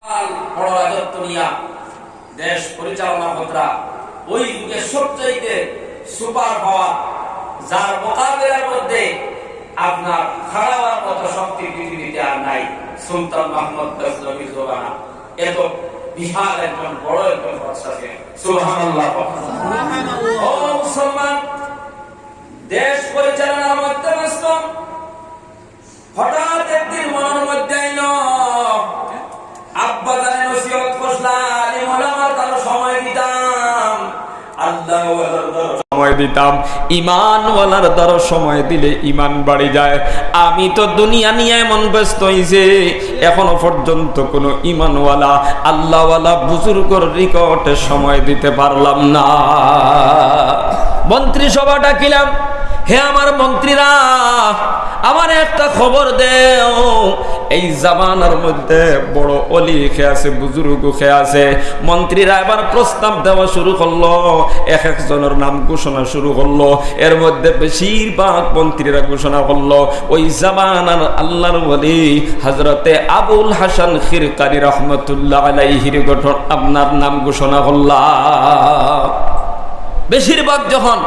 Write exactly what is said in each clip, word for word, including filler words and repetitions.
বড় রাজত্ব নিয়া দেশ পরিচালনা করতরা, ওই যুগে সবচাইতে সুপার পাওয়ার, যার মোকাবেলার মধ্যে আপনার খাড়াবার মতো শক্তি পৃথিবীতে আর নাই। সুলতান মাহমুদ গজনবীর জমানা, এত বিশাল একজন, বড় একজন বাদশা ছিলেন। সুবহানাল্লাহ। ও মুসলমান, দেশ পরিচালনার মধ্যে ব্যস্ত, হঠাৎ একদিন মনের মধ্যে আইল, আব্বা জানে নসিহত করছলা, আলিম ওলামার দ্বারা সময় দিতাম, আল্লাহ ওয়ালার দ্বারা সময় দিতাম, ইমান ওয়ালার দ্বারা সময় দিলে ইমান বাড়ি যায়। আমি তো দুনিয়া নিয়া এমন ব্যস্ত অইছি, এখনো পর্যন্ত কোনো ইমানওয়ালা, আল্লাহওয়ালা বুজুর্গর নিকটে সময় দিতে পারলাম না। মন্ত্রিসভা ডাকিলাম, হে আমার মন্ত্রীরা, আমারে একটা খবর দেও, এই জামানার মধ্যে বড় অলি কে আছে, বুজুর্গ কে আছে? মন্ত্রীরা এবার প্রস্তাব দেওয়া শুরু করলো, এক একজনের নাম ঘোষণা শুরু করলো। এর মধ্যে বেশিরভাগ মন্ত্রীরা ঘোষণা করলো, ওই জামানার আল্লাহর ওলি হযরতে আবুল হাসান খিরকানি রহমতুল্লাহ আলাইহির গঠন আপনার নাম ঘোষণা করলা। বেশিরভাগ যখন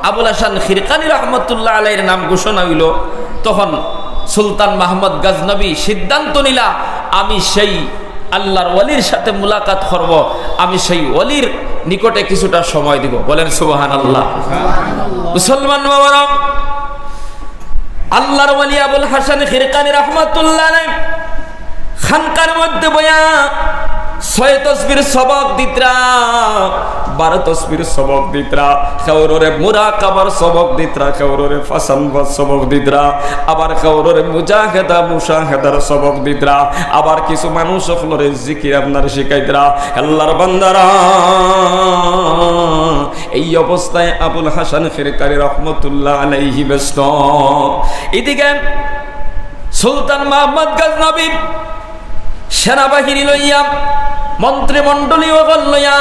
আবুল হাসান খিরকানি রহমতুল্লাহ আলাইহির নাম ঘোষণা হইল, তখন সুলতান মাহমুদ গজনবী সিদ্ধান্ত নিলা, আমি সেই আল্লাহর ওলির সাথে মুলাকাত করব, আমি সেই ওলির নিকটে কিছুটা সময় দিব। বলেন সুবহানাল্লাহ। মুসলমান বাবারা, আল্লাহর ওলি আবুল হাসান খিরকানি রহমতুল্লাহ আলাইহি খানকার মধ্যে বইয়া ছয় তসবির সবক দিতরা, বারো তসবির সবক দিতরা, কেউররে মুরাকাবার সবক দিতরা, কেউররে ফাসানবার সবক দিতরা, আবার কেউররে মুজাহেদা মুশাহেদার সবক দিতরা, আবার কিছু মানুষ অকলরে জিকির আপনার শিখাইতরা। আল্লাহর বান্দারা, এই অবস্থায় আবুল হাসান খিরকানি রহমতুল্লাহ আলাইহি ব্যস্ত। এদিকে সুলতান মাহমুদ গজনবী সেনাবাহিনী লইয়া, মন্ত্রীমণ্ডলী অকল লইয়া,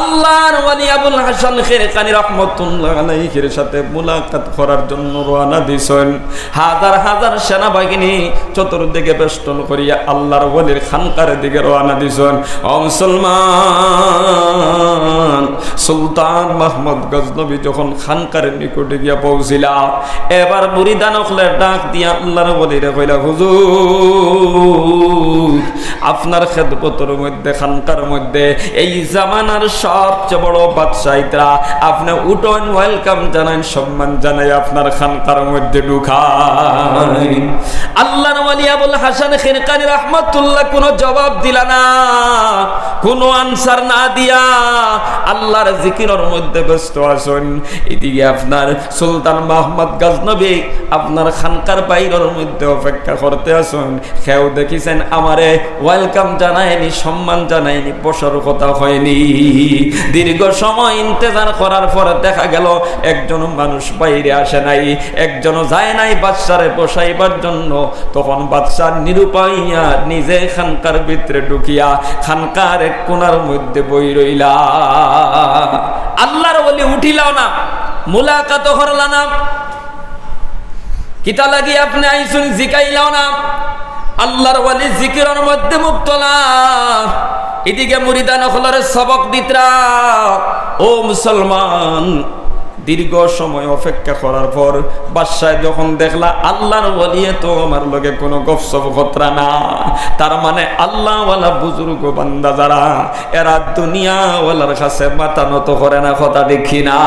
আল্লাহর ওলি আবুল হাসান খিরকানি রহমতুল্লাহ আলাইহির সাথে মুলাকাত করার জন্য রওনা দিছইন। হাজার হাজার সেনাবাহিনী চতুর্দিকে বেষ্টন করিয়া আল্লাহর ওলির খানকার দিকে রওনা দিছইন। ও মুসলমান, সুলতান মাহমুদ গজনবী যখন খানকার নিকটে গিয়া পৌঁছিলা, এবার মুরিদান অকলে ডাক দিয়া আল্লাহর ওলিরে কইলা, হুজুর, আপনার খেদমতর মধ্যে, খানকার মধ্যে এই জামানার সবচেয়ে বড় বাদশা ইতরা, আপনি উঠইন, ওয়েলকাম জানাইন, সম্মান জানাই, আপনার খানকার মধ্যে ঢুকাইন। আল্লাহর ওলি আবুল হাসান খিরকানি রহমতুল্লাহ কোনো জবাব দিলা না, কোনো আনসার না দিয়া আল্লাহর জিকিরর মধ্যে ব্যস্ত আছইন। এদিকে আপনার সুলতান মাহমুদ গজনবী আপনার খানকার বাইরর মধ্যে অপেক্ষা করতে আছইন। কেউ দেখিছেন আমারে ওয়েলকাম জানায়নি, সম্মান জানায়নি, বসার কথা হয়নি। দীর্ঘ সময় ইন্তেজার করার পর দেখা গেল একজন মানুষ বাইরে আসে নাই, একজনও যায় নাই বাদশারে বসাইবার জন্য। তখন বাদশা নিরুপায় হইয়া নিজে খানকার ভিতরে ঢুকিয়া খানকার এক কোণার মধ্যে বই রইলা। আল্লাহর ওলি উঠিলাও না, মুলাকাত করলা না, কিতা লাগি আপনি আইছইন জিকাইলাও না। আল্লাহর ওলি জিকিরর মধ্যে মুক্তলা, এদিকে মুরিদান অকলরে সবক দিতরা। ও মুসলমান, দীর্ঘ সময় অপেক্ষা করার পর বাদশায় যখন দেখলা আল্লাহর ওলিয়ে তো আমার লগে কোনো গফসফ করতরা না, তার মানে আল্লাহওয়ালা বুজুর্গ বান্দা যারা, এরা দুনিয়াওয়ালার কাছে মাথা নত করে না, কথা ঠিক কি না?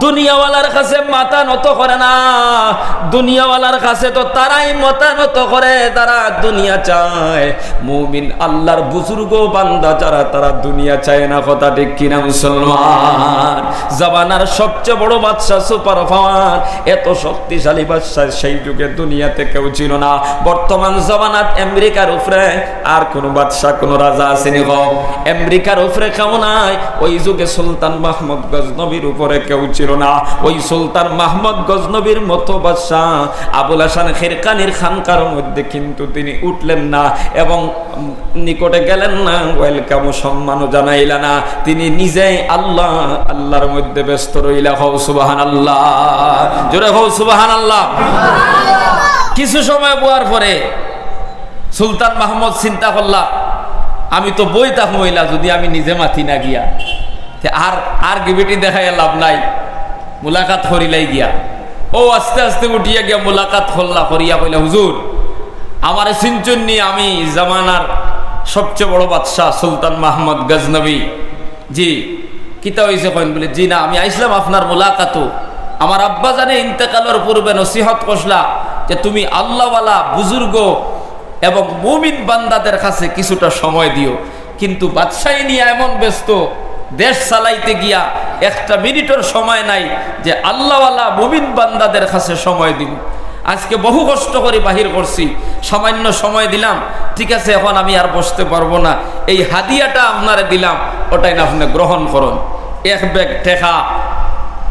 দুনিয়াওয়ালার কাছে মাথা নত করে না। দুনিয়াওয়ালার কাছে তো তারাই মাথা নত করে, তারা দুনিয়া চায়। মুমিন আল্লাহর বুজুর্গ বান্দা যারা, তারা দুনিয়া চায় না, কথা ঠিক কি না মুসলমান? জামানার সবচেয়ে বড় বাদশা, সুপার পাওয়ার, এত শক্তিশালী বাদশা সেই যুগে দুনিয়াতে কেউ ছিল না। বর্তমান জামানাত আমেরিকার উপরে আর কোনো বাদশা, কোনো রাজা আছেনি গো? আমেরিকার উপরে কেউ নাই। ওই যুগে সুলতান মাহমুদ গজনবীর উপরে কেউ ছিল না। ওই সুলতান মাহমুদ গজনবীর মতো বাদশা আবুল হাসান খিরকানির খানকার মধ্যে কিন্তু তিনি উঠলেন না এবং নিকটে গেলেন না, ওয়েলকাম ও সম্মানও জানাইলা না। তিনি নিজেই আল্লাহ, আল্লাহর মধ্যে ব্যস্ত রইলা। হও সুবহানাল্লাহ, জোরে হও সুবহানাল্লাহ। কিছু সময় বওয়ার পরে সুলতান মাহমুদ চিন্তা করলা, "আমি তো বই থাকমু অইলা, যুদি আমি নিজে মাতি না গিয়া, তে আর, আর গিবিটি দেখাইয়া লাভ নাই, মুলাকাত করিলাই গিয়া।" অউ আস্তে আস্তে উঠিয়া গিয়া মুলাকাত করলা, করিয়া কইলা, "হুজুর, আমারে চিনছইন নি? আমি জামানার সবচেয়ে বড় বাদশা সুলতান মাহমুদ গজনবী।" "জি, কিতা অইছে কইন?" বলে, "জি না, আমি আইছলাম আপনার মুলাকাতো। আমার আব্বাজানে ইন্তেকালর পূর্বে নসিহত করছলা যে তুমি আল্লাহওয়ালা বুজুর্গ এবং মুমিন বান্দাদের কাছে কিছুটা সময় দিও, কিন্তু বাদশাই নিয়া এমন ব্যস্ত, দেশ চালাইতে গিয়া একটা মিনিটর সময় নাই যে আল্লাহওয়ালা মুমিন বান্দাদের কাছে সময় দিব। আজকে বহু কষ্ট করি বাহির করছি, সামান্য সময় দিলাম, ঠিক আছে, এখন আমি আর বসতে পারবো না, এই হাদিয়াটা আপনারে দিলাম, ওটাই না আপনি গ্রহণ করুন।" এক ব্যাগ টেকা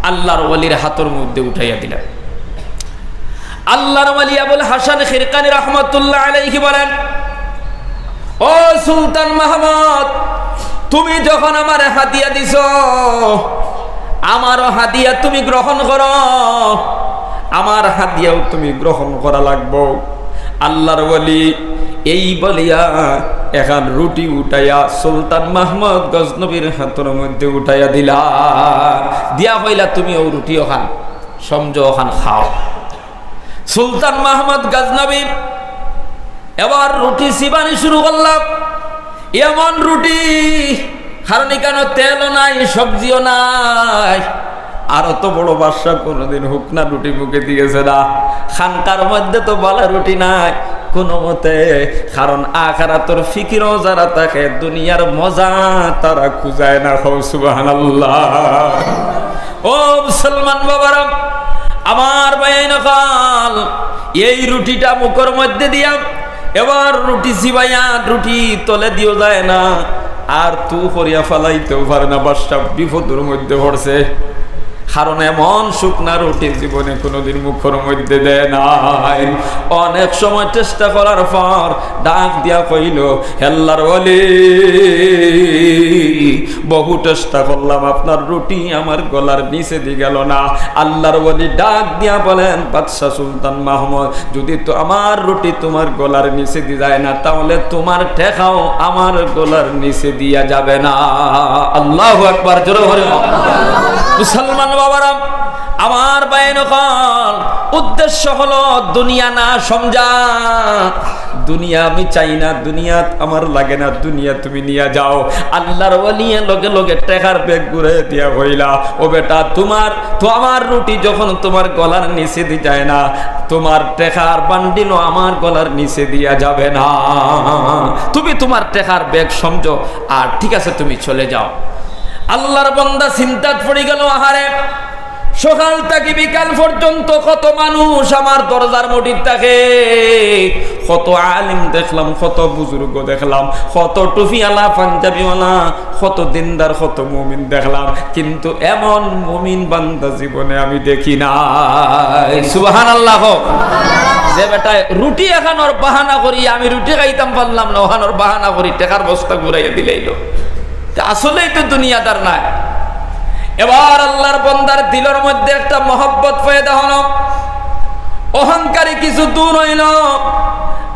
আল্লাহর ওলির হাতর মধ্যে উঠাইয়া দিলেন। আল্লাহর ওলি আবুল হাসান খিরকানি রহমতুল্লাহ আলাইহি বলেন, "ও সুলতান মাহমুদ, তুমি যখন আমারে হাদিয়া দিছো, আমারও হাদিয়া তুমি গ্রহণ করো, আমার হাদিয়াও তুমি গ্রহণ করা লাগবো।" আল্লাহর ওলি এই বলিয়া এখান রুটি উঠাইয়া সুলতান মাহমুদ গজনবীর হাতর মধ্যে উঠাইয়া দিলা, দিয়া কইলা, "তুমি অউ রুটি ওখান সমঝো, ওখান খাও।" সুলতান মাহমুদ গজনবী এবার রুটি চিবানি শুরু করলা। এমন রুটি, কারণ ইখানো তেলও নাই, সবজিও নাই। আর অত বড় বাদশা কোনোদিন হুকনা রুটি মুখে দিয়েছে না। খানকার মধ্যে তো বালা রুটি নাই কোনো মতে, কারণ আখেরাতর ফিকিরও যারা থাকে, দুনিয়ার মজা তারা খুঁজায় না। কও সুবহানাল্লাহ। ও মুসলমান বাবারা, আমার ভাইয়াইন অকল, এই রুটিটা মুখর মধ্যে দিয়া এবার রুটি চিবাইয়া রুটি তলে দিও যায় না, আর তু করিয়া ফালাইতেও পারে না। বাদশা বিপদর মধ্যে পড়ছে, কারণ এমন শুকনা রুটি জীবনে কোনোদিন মুখর মধ্যে দেয় নাই। অনেক সময় চেষ্টা করার পর ডাক দিয়া কইল, "আল্লাহর ওলি, বহু চেষ্টা করলাম, আপনার রুটি আমার গলার নিচে দি গেল না।" আল্লাহর ওলি ডাক দিয়া বলেন, "বাদশা সুলতান মাহমুদ, যুদি তো আমার রুটি তোমার গলার নিচে দি যায় না, তাহলে তোমার টেকাও আমার গলার নিচে দিয়া যাবে না।" আল্লাহু আকবার, জোরে বলেন। মুসলমান বাবারা, আমার ভাইয়াইন অকল, উদ্দেশ্য হলো দুনিয়া না সমঝা। দুনিয়া আমি চাই না, দুনিয়া আমার লাগে না, দুনিয়া তুমি নিয়া যাও। আল্লাহর ওলিয়ে লগে লগে টেকার ব্যাগ ঘুরে দিয়া কইলা, "ও বেটা, তোমার তো আমার রুটি যখন তোমার গলার নিচে দি যায় না, তোমার টেকার বান্ডিলও আমার গলার নিচে দিয়া যাবে না। তুমি তোমার টেকার ব্যাগ সমঝো, আর ঠিক আছে, তুমি চলে যাও।" আল্লাহর বান্দা চিন্তাত পড়ি গেল, আহারে, সকাল থাকি বিকাল পর্যন্ত কত মানুষ আমার দরজার মুঠিত থাকে, কত আলিম দেখলাম, কত বুজুর্গ দেখলাম, কত টুপিআলা, পাঞ্জাবিআলা, কত দিনদার, কত মুমিন দেখলাম, কিন্তু এমন মুমিন বান্দা জীবনে আমি দেখি নাই। সুবহানাল্লাহ কও। যে বেটায় রুটি এখানোর বাহানা করি, আমি রুটি খাইতাম পারলাম না, ওখানোর বাহানা করি টেকার বস্তা ঘুরাইয়া দিলাইলো। তে আসলেই তো দুনিয়াদার নায়। এবার আল্লাহর বন্দার দিলর মধ্যে একটা মহব্বত পয়দা হলো, অহংকারী কিছু দূর হইল।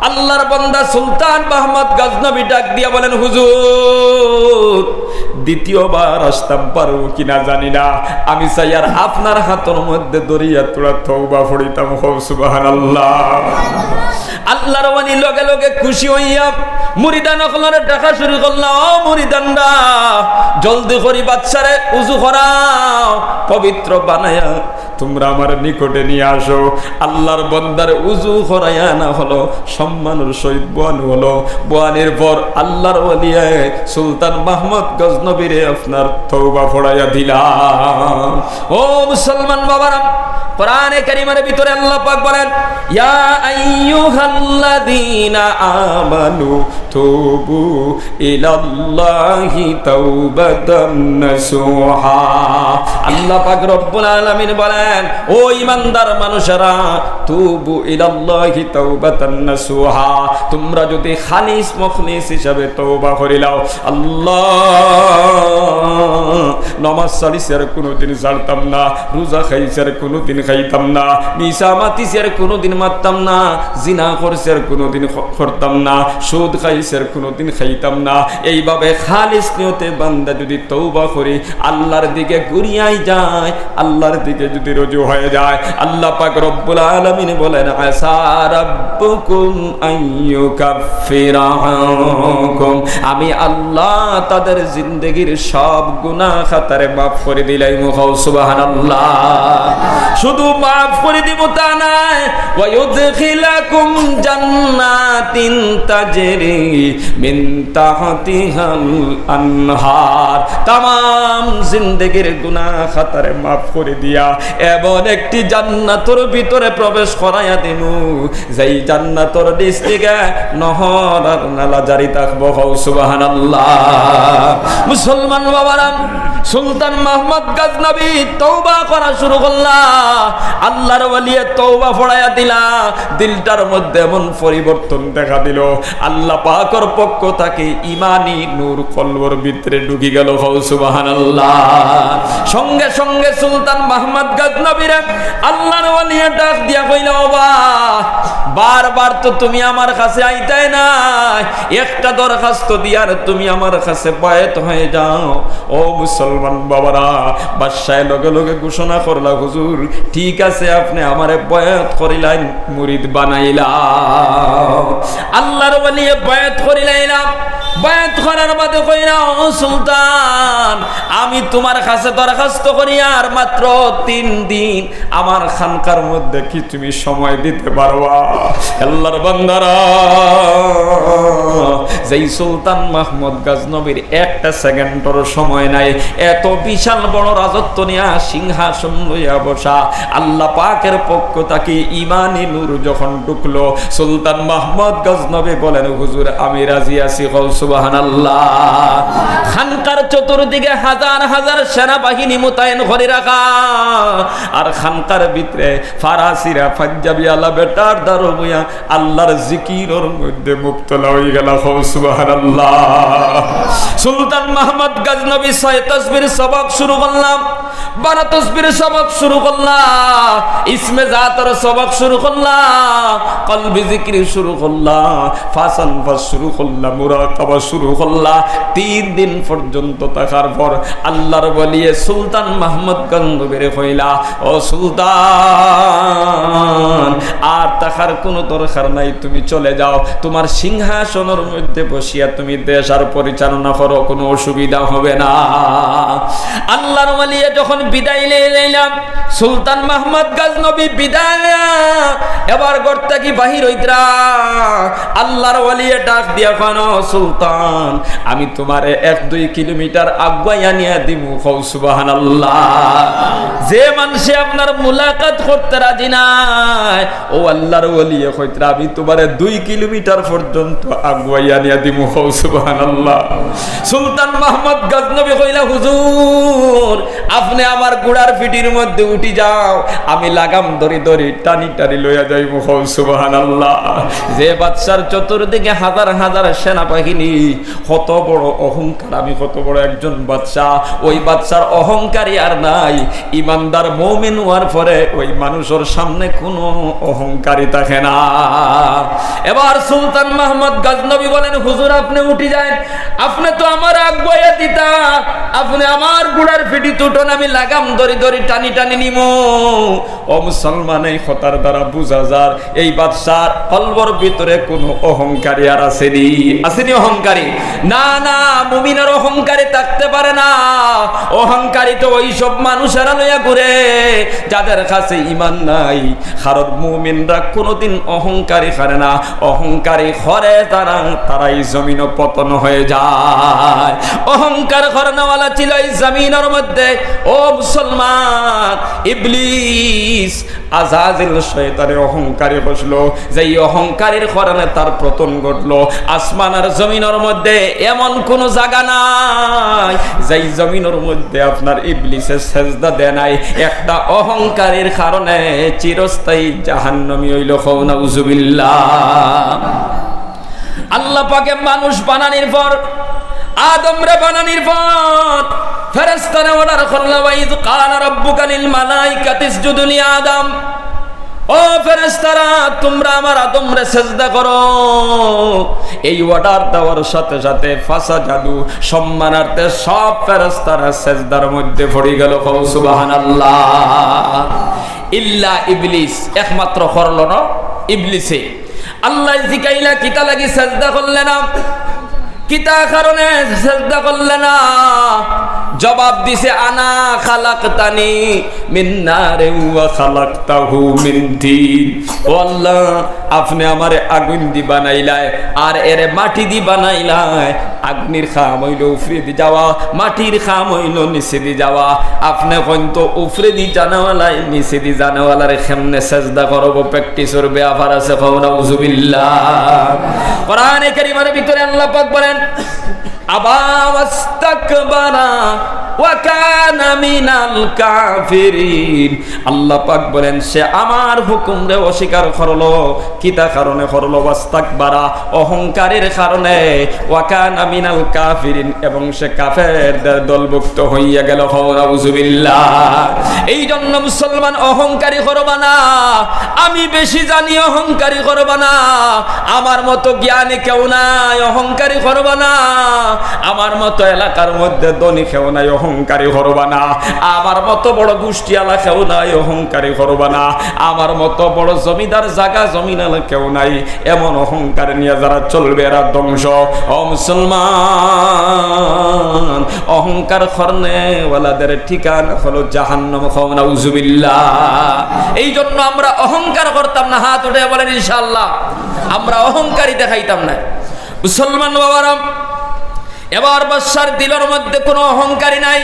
আল্লাহর বন্দা সুলতান মাহমুদ গজনবী ডাক দিয়া বলেন, "হুজুর, দ্বিতীয়বার আসতাম পারবো কিনা জানি না, আমি চাই আর আপনার হাতর মধ্যে ধরিয়া থুড়া তওবা পড়িতাম।" কও সুবহানাল্লাহ। আল্লাহর ওলি লগে লগে খুশি হইয়া মুরিদান অকলরে ডাকা শুরু করলা, "ও মুরিদানরা, জলদি করি বাদশারে উজু করাও, পবিত্র বানাইয়া তোমরা আমার নিকটে নিয়ে আসো।" আল্লাহর বন্দারে উজু করাইয়া আনা হলো, সম্মানর সহিত বওয়ানো হলো। বওয়ানির পর আল্লাহর ওলিয়ে সুলতান মাহমুদ গজনবীরে আপনার তওবা পড়াইয়া দিলা। ও মুসলমান বাবারা, কোরআনে কারিমের ভিতরে আল্লাহ পাক বলেন, "ইয়া আইয়ুহাল্লাযীনা আমানু তুবু ইলাল্লাহি তাওবাতান নাসুহা।" আল্লাহ পাক রব্বুল আলামিন বলেন, "ও ঈমানদার মানুষেরা, তুবু ইলাল্লাহি তাওবাতান নাসুহা, তোমরা যদি খালিস মুখলিস হিসাবে তওবা করিলাও, আল্লাহ, নমাজ ছাড়িছি আর কোনোদিন ছাড়তাম না, রোজা খাইছি আর কোনোদিন খাইতাম না, মিছা মাতিছি আর কোনোদিন মাততাম না, জিনা করছি আর কোনোদিন খ-, করতাম না, সুদ খাইছি আর কোনোদিন খাইতাম না। এইভাবে খালিস নিয়তে বান্দা যদি তওবা করি, আল্লাহর দিকে ঘুরিয়াই যায়, আল্লাহর দিকে যদি রুজু হয়ে যায়, আল্লাহ পাক রব্বুল আলামিন বলেন, আসা রাব্বুকুম আন ইউকাফিরা আনকুম, আমি আল্লাহ তাদের জিন্দেগির সব গুনাহ খাতারে মাফ করে দিলাইমু। কও সুবহানাল্লাহ। শুধু মাফ করে দিব তা নয়, ওয়া ইউদখিলাকুম জান্নাতিন তাজরি মিন তাহতিহাল আনহার, তামাম জিন্দেগির গুনাহ খাতারে মাফ করে দিয়া এমন একটি জান্নাতর ভিতরে প্রবেশ করাইয়া দিমু, যেই জান্নাতর নিচ থেকে নহর আর নালা জারি থাকবো। কও সুবহানাল্লাহ। মুসলমান বাবারা, সুলতান মাহমুদ গজনবী তওবা করা শুরু করলা, আল্লাহর ওলিয়ে তওবা পড়াইয়া দিলা, দিলটার মধ্যে এমন পরিবর্তন দেখা দিল, আল্লাহ পাকর পক্ষ থেকে ইমানি নূর কলবর ভিতরে ঢুকি গেল। কও সুবহানাল্লাহ। সঙ্গে সঙ্গে সুলতান মাহমুদ গজনবীরে আল্লাহর ওলিয়ে ডাক দিয়া কইলা, "ওবা, বারবার তো তুমি আমার কাছে আইতায় না, একটা দরখাস্ত দিয়ার তুমি আমার কাছে বায়াত হয়ে যাও।" ও মুসলমান বাবারা, বাদশায় লগে লগে ঘোষণা করলা, "হুজুর, ঠিক আছে, আপনি আমারে বায়াত করিলাইন, মুরিদ বানাইলা।" আল্লাহর ওলিয়ে বায়াত করিলাইলা, বায়াত করার বাদে কইলা, "ও সুলতান, আমি তোমার কাছে দরখাস্ত করি আর মাত্র তিন দিন আমার খানকার মধ্যে কি তুমি সময় দিতে পারবা?" আল্লাহর বান্দারা, যেই সুলতান মাহমুদ গজনবীর একটা সেকেন্ডর সময় নাই, এত বিশাল বড় রাজত্ব নিয়া সিংহাসন লইয়া বসা, আল্লাহ পাকের পক্ষ থেকে ইমানি নূর যখন ঢুকলো, সুলতান মাহমুদ গজনবী বলেন, "হুজুর, আমি রাজি আছি।" কও সুবহানাল্লাহ। খানকার চতুর্দিকে হাজার হাজার সেনাবাহিনী মোতায়েন করে রাখা, আর খানকার ভিতরে ফারাসিরা পাঞ্জাবি আলা বেটার দারো বইয়া আল্লাহর জিকিরর মধ্যে মুক্তলা হয়ে গেল। কও সুবহানাল্লাহ। সুলতান মাহমুদ গজনবী ছয় তসবির সবক শুরু করলা, বারো তসবির সবক শুরু করলা, ইসমে জাতর সবক শুরু করলা, কলবি জিকির শুরু করলা, পাঁচ আনফাস শুরু করলা, মুরাকাবা শুরু করলা। তিন দিন পর্যন্ত থাকার পর আল্লাহর ওলিয়ে সুলতান মাহমুদ গজনবীরে কইলা, "ও সুলতান, আর থাকার কোনো দরকার নাই, তুমি চলে যাও, তোমার সিংহাসনর মধ্যে বসিয়া তুমি দেশ আর পরিচালনা করো, কোনো অসুবিধা হবে না।" আল্লাহর ওলিয়ে যখন বিদায় লইয়া যাইলা, সুলতান মাহমুদ গজনবী বিদায়, এবার ঘর থাকি বাহির হইতরা, আল্লাহর ওলিয়ে ডাক দিয়া কইন, "ও সুলতান, আমি তোমারে এক দুই কিলোমিটার আগুয়াইয়া নিয়া দিমু।" কও সুবহানাল্লাহ। যে মানষে আপনার মুলাকাত করতে রাজি নায়, ও আল্লাহর ওলিয়ে কইতরা, "আমি তোমারে দুই কিলোমিটার পর্যন্ত আগুয়াইয়া নিয়া দিমু।" কও সুবহানাল্লাহ। সুলতান মাহমুদ গজনবী কইলা, "হুজুর, আপনে আমার ঘোড়ার পিঠির মধ্যে উঠি যাও, আমি লাগাম ধরি ধরি টানি টানি লইয়া যাইমু।" কও সুবহানাল্লাহ। যে বাদশার চতুর্দিকে হাজার হাজার সেনাবাহিনী, কত বড় অহংকার, আমি কত বড় একজন বাদশা, ওই বাদশার অহংকারী আর নাই। ইমানদার মুমিন হওয়ার পরে ওই মানুষের সামনে কোনো অহংকারী থাকে না। এবার সুলতান মাহমুদ গজনবী বলেন, "হুজুর, আপনে উঠি যাইন, আপনে তো আমারে আগুয়াইয়া দিতা, আপনে আমার ঘোড়ার পিঠিত উঠইন, আমি লাগাম ধরি ধরি টানি টানি নিমু।" ও মুসলমান, এই কথার দ্বারা বুঝা যার এই বাদশার কলবর ভিতরে কোনো অহংকারী আর আছেনি? আছেনি অহংকারী? না, না, মুমিনের অহংকারী থাকতে পারে না। অহংকারী তো ওই সব মানুষেরা লইয়া ঘুরে, যাদের কাছে ইমান নাই। কারণ মুমিনরা কোনোদিন অহংকারী করে না, অহংকারী করে তারা, তারাই জমিনও পতন হয়ে যায়। অহংকার করানোওয়ালা ছিল এই জমিনের মধ্যে, ও মুসলমান, ইবলিস আজাজিল শয়তানে অহংকারী বসলো, যেই অহংকারীর কারণে তার পতন ঘটলো। আসমান আর জমিনের মধ্যে এমন কোনো জায়গা নাই, যেই জমিনের মধ্যে আপনার ইবলিসে সেজদা দেয় নাই। একটা অহংকারীর কারণে চিরস্থায়ী জাহান্নামী হইল। কও নাউজুবিল্লাহ। আল্লাহ পাকে মানুষ বানানির পর, আদমরে বানানির পর, ফেরেশতারা অর্ডার করলা, "ওয়া ইয ক্বালা রাব্বুকা লিল মালাইকাতি ইসজুদু লি আদম।" ও ফেরেশতারা, তুমরা আমার আদমরে সেজদা করো। এই অর্ডার দেওয়ার সাথে সাথে ফাসাজাদু, সম্মানার্থে সব ফেরেশতারা সেজদার মধ্যে পড়ি গেল। কও সুবহানাল্লাহ। ইল্লা ইবলিস, একমাত্র করল না ইবলিসে। আল্লায় জিকাইলা, "কিতা লাগি সেজদা করলে না? কিতা কারণে সেজদা করলে না?" জবাব দিছে, "আনা খালাকতানি মিন নারিন ওয়া খালাকতাহু মিন তিন।" ও আল্লাহ, আপনে আমারে আগুইন দি বানাইলায়, আর এরে মাটি দি বানাইলায়। আগুইনর কাম অইলো উপরেদি যাওয়া, মাটির কাম অইলো নিচেদি যাওয়া। আপনে কইন তো উপরেদি যানেওয়ালায় নিচেদি যানেওয়ালারে কেমনে সেজদা করবো? প্র্যাকটিসর ব্যাপার আছে, কও নাউজুবিল্লাহ। কোরআনে কারীমের ভিতরে আল্লাহ পাক বলেন, "আবা ওয়াস্তাকবারা ওয়া কানা মিনাল কাফিরিন।" আল্লাহ পাক বলেন, সে আমার হুকুমরে অস্বীকার করলো। কিতা কারণে করলো? "ওয়াস্তাকবারা", অহংকারের কারণে, "ওয়া কানা মিনাল কাফিরিন", এবং সে কাফেরদের দলভুক্ত হইয়া গেল। কও নাউজুবিল্লাহ। এই জন্য মুসলমান অহংকারী করবা না, আমি বেশি জানি অহংকারী করবা না, আমার মতো জ্ঞানী কেউ নাই, অহংকারী করবা না, আমার মতো এলাকার মধ্যে ধনী কেউ নাই, অহংকারী করবা না, আমার মতো বড় গোষ্ঠীওয়ালা কেউ নাই, অহংকারী করবা না, আমার মতো বড় জমিদার জাগা জমিনওয়ালা কেউ নাই, এমন অহংকার নিয়া যারা চলবে এরা ধ্বংস। ও মুসলমান, অহংকার করনেওয়ালাদের ঠিকানা হলো জাহান্নাম। কও নাউজুবিল্লাহ। এই জন্য আমরা অহংকার করতাম না। হাত উঠে বলেন, "ইনশাআল্লাহ, আমরা অহংকারী দেখাইতাম না।" মুসলমান বাবারা, এবার বাদশার দিলর মধ্যে কোনো অহংকারী নাই।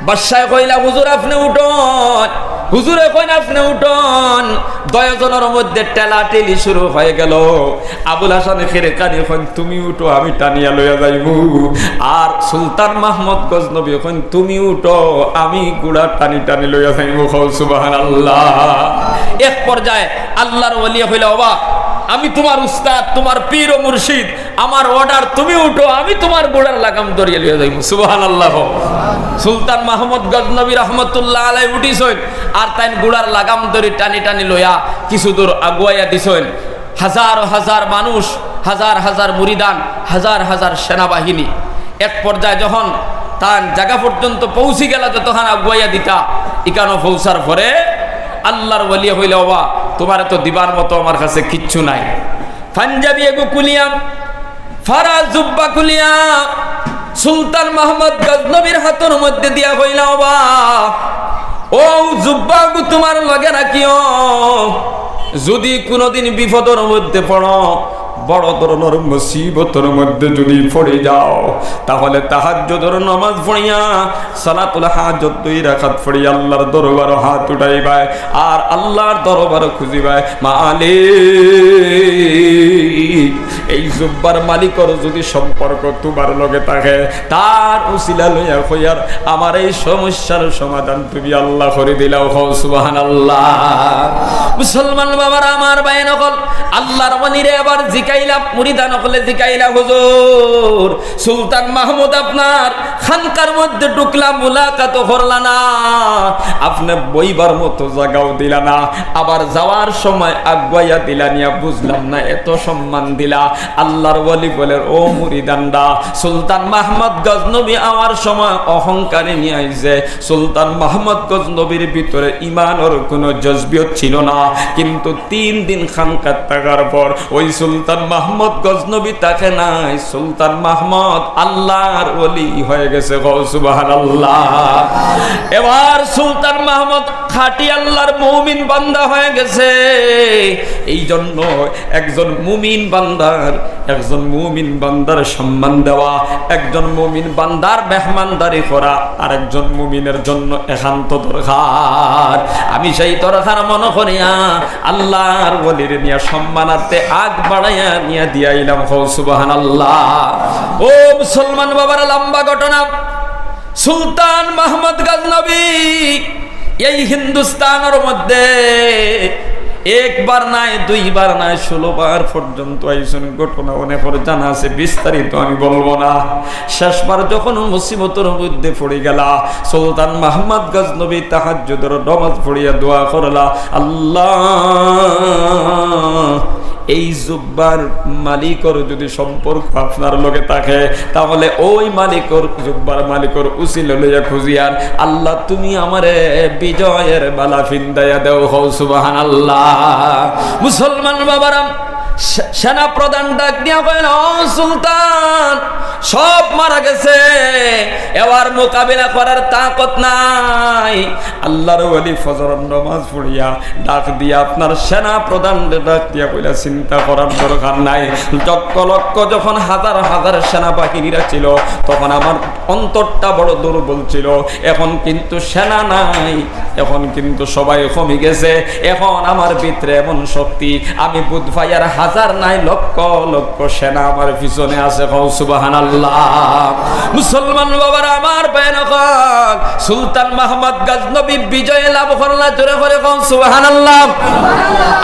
বাদশায় কইলা, "হুজুর, আপনে উঠইন।" হুজুরে কইন, "আপনে উঠইন।" দুইজনর মধ্যে ঠেলাঠেলি শুরু হয়ে গেল। আবুল হাসান খেরকানি কইন, "তুমি উঠো, আমি টানিয়া লইয়া যাইমু।" আর সুলতান মাহমুদ গজনবী কইন, "তুমি উঠো, আমি ঘোড়া টানি টানি লইয়া যাইমু।" কও সুবহানাল্লাহ। এক পর্যায়ে আল্লাহর ওলিয়ে কইলা, "ওবা, আমি তুমার উস্তাদ, তুমার পীর ও মুর্শিদ, আমার অর্ডার, তুমি উঠো, আমি তুমার ঘোড়ার লাগাম ধরিয়া লইয়া যাইমু।" সুবহানাল্লাহ। সুলতান মাহমুদ গজনবী রহমতুল্লাহ আলাই উঠিছইন, আর তাইন ঘোড়ার লাগাম ধরি টানি টানি লইয়া কিছু দূর আগুয়াইয়া দিছইন। হাজার হাজার মানুষ, হাজার হাজার মুরিদান, হাজার হাজার সেনাবাহিনী। এক পর্যায়ে যখন তান জাগা পর্যন্ত পৌঁছি গেলা, যতখান আগুয়াইয়া দিতা, ইকানো পৌঁছার পরে আল্লাহর ওলিয়ে কইলা, "ওবা, তুমারে তো দিবার মতো আমার কাছে কিচ্ছু নাই।" পাঞ্জাবি এগু খুলিয়া, ফারা জুব্বা খুলিয়া সুলতান মাহমুদ গজনবীর হাতর মধ্যে দিয়া কইলা, "ওবা, অউ জুব্বাগু তুমার লগে রাখিও, যুদি কুনুদিন বিপদর মধ্যে পড়ো, বড় ধরনর মুসিবতর মধ্যে যুদি পড়ি যাও, তাহলে তাহাজ্জুদর নামাজ পড়িয়া, সালাতুল হাজত দুই রাকাত পড়িয়া আল্লাহর দরবারো হাত উঠাইবায়, আর আল্লাহর দরবারো খুঁজিবায়, মালিক, এই জুব্বার মালিকর যুদি সম্পর্ক তুমার লগে থাকে, তার উসিলা লইয়া কইয়ার আমার এই সমস্যার সমাধান তুমি আল্লাহ করি দিলাও।" কও সুবহানাল্লাহ। মুসলমান বাবারা, আমার ভাইয়াইন অকল, আল্লাহর ওলিরে আবার জিকাইলা, মুরিদান অকলে জিকাইলা, "হুজুর, সুলতান মাহমুদ আপনার খানকার মধ্যে ঢুকলা, মুলাকাতও করলা না, আপনে বইবার মতো জাগাও দিলা না, আবার যাওয়ার সময় আগুয়াইয়া দিলা নিয়া, বুঝলাম না, এত সম্মান দিলা।" আল্লাহর ওলি বলের, "ও মুরিদানরা, সুলতান মাহমুদ গজনবী আওয়ার সময় অহংকারে নিয়া আইছে। সুলতান মাহমুদ গজনবীর ভিতরে ইমানর কুনু জজবিয়ত ছিল না, কিন্তু তিন দিন খানকাত থাকার পর ওই সুলতান মাহমুদ গজনবী থাকে নাই, সুলতান মাহমুদ আল্লাহর ওলি হয়ে গেছে।" কও সুবহানাল্লাহ। এবার সুলতান মাহমুদ খাঁটি আল্লাহর মুমিন বান্দা হয়ে গেছে। এই জন্য একজন মুমিন বান্দার, একজন মুমিন বান্দার সম্মান দেওয়া, একজন মুমিন বান্দার মেহমানদারি করা আর একজন মুমিনের জন্য একান্ত দরকার। আমি সেই দরকার মনে করিয়া আল্লাহর ওলিরে নিয়া সম্মানার্থে আগ বাড়াইয়া নিয়া দিয়াইলাম। কও সুবহানাল্লাহ। ও মুসলমান বাবারা, লম্বা ঘটনা। সুলতান মাহমুদ গজনবী এই হিন্দুস্তানর মধ্যে একবার নায়, দুইবার নায়, ষোলো বার পর্যন্ত আইছইন। ঘটনা অনেকর জানা আছে, বিস্তারিত আমি বলবো না। শেষবার যখন মুসিবতর মধ্যে পড়ি গেলা, সুলতান মাহমুদ গজনবী তাহাজ্জুদর নমাজ পড়িয়া দোয়া করলা, "আল্লাহ, এই জুব্বার মালিকর যদি সম্পর্ক আপনার লগে থাকে, তাহলে ওই মালিকর, জুব্বার মালিকর উসিলা লইয়া খুজিয়ার, আল্লাহ, তুমি আমারে বিজয়ের বালা ফিন্দাইয়া দেও।" কও সুবহানাল্লাহ। মুসলমান বাবারা, সে-, সেনা প্রধান ডাক দিয়া কইল, "ও সুলতান, সব মারা গেছে, এবার মোকাবিলা করার তাকত নাই।" আল্লাহর ওলি ফজরর নমাজ পড়িয়া ডাক দিয়া আপনার সেনা প্রধান ডাক দিয়া কইলা, "চিন্তা করার দরকার নাই।" লক্ষ লক্ষ যখন হাজার হাজার সেনাবাহিনীরা ছিল, তখন আমার অন্তরটা বড় দুর্বল ছিল। এখন কিন্তু সেনা নাই, এখন কিন্তু সবাই কমি গেছে। এখন আমার ভিতরে এমন শক্তি, আমি বুঝ পাইয়ার হাজার নাই, লক্ষ লক্ষ সেনা আমার পিছনে আছে। কও সুবহানাল্লাহ। মুসলমান বাবারা আমার, বেনক সুলতান মাহমুদ গজনবী বিজয় লাভ করলা, জোরে করে কও সুবহানাল্লাহ।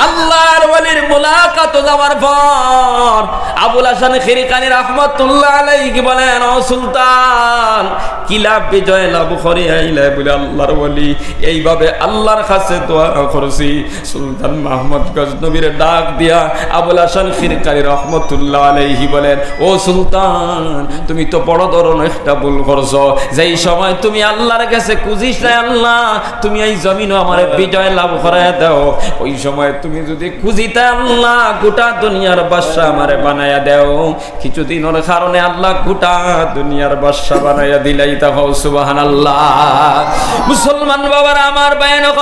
আল্লাহর ওলির মুলাকাত যাওয়ার পর আবুল হাসান খিরকানি রহমতুল্লাহ আলাইহি বলেন, "ও সুলতান, কিলা বিজয় লাভ করি আইলে?" বলে, "আল্লাহর ওলি, এইভাবে আল্লাহর কাছে দোয়া করছি।" সুলতান মাহমুদ গজনবীর ডাক দিয়া আবুল হাসান খিরকানি রহমতুল্লাহ আলাইহি বলেন, "ও সুলতান, তুমি তো বড় ধরনের একটা ভুল করছো। যেই সময় তুমি আল্লাহর কাছে খুজিছ না, 'আল্লাহ, তুমি এই জমিনো আমারে বিজয় লাভ করায় দাও,' ওই সময় তুমি যদি খুজিতে, 'আল্লাহ, গোটা দুনিয়ার বাদশা আমারে বানাইয়া দেও,' কিছুদিনর কারণে আল্লাহ গোটা দুনিয়ার বাদশা বানাইয়া দিলাইতা।" কও সুবহানাল্লাহ। মুসলমান বাবারা আমার, বেনক,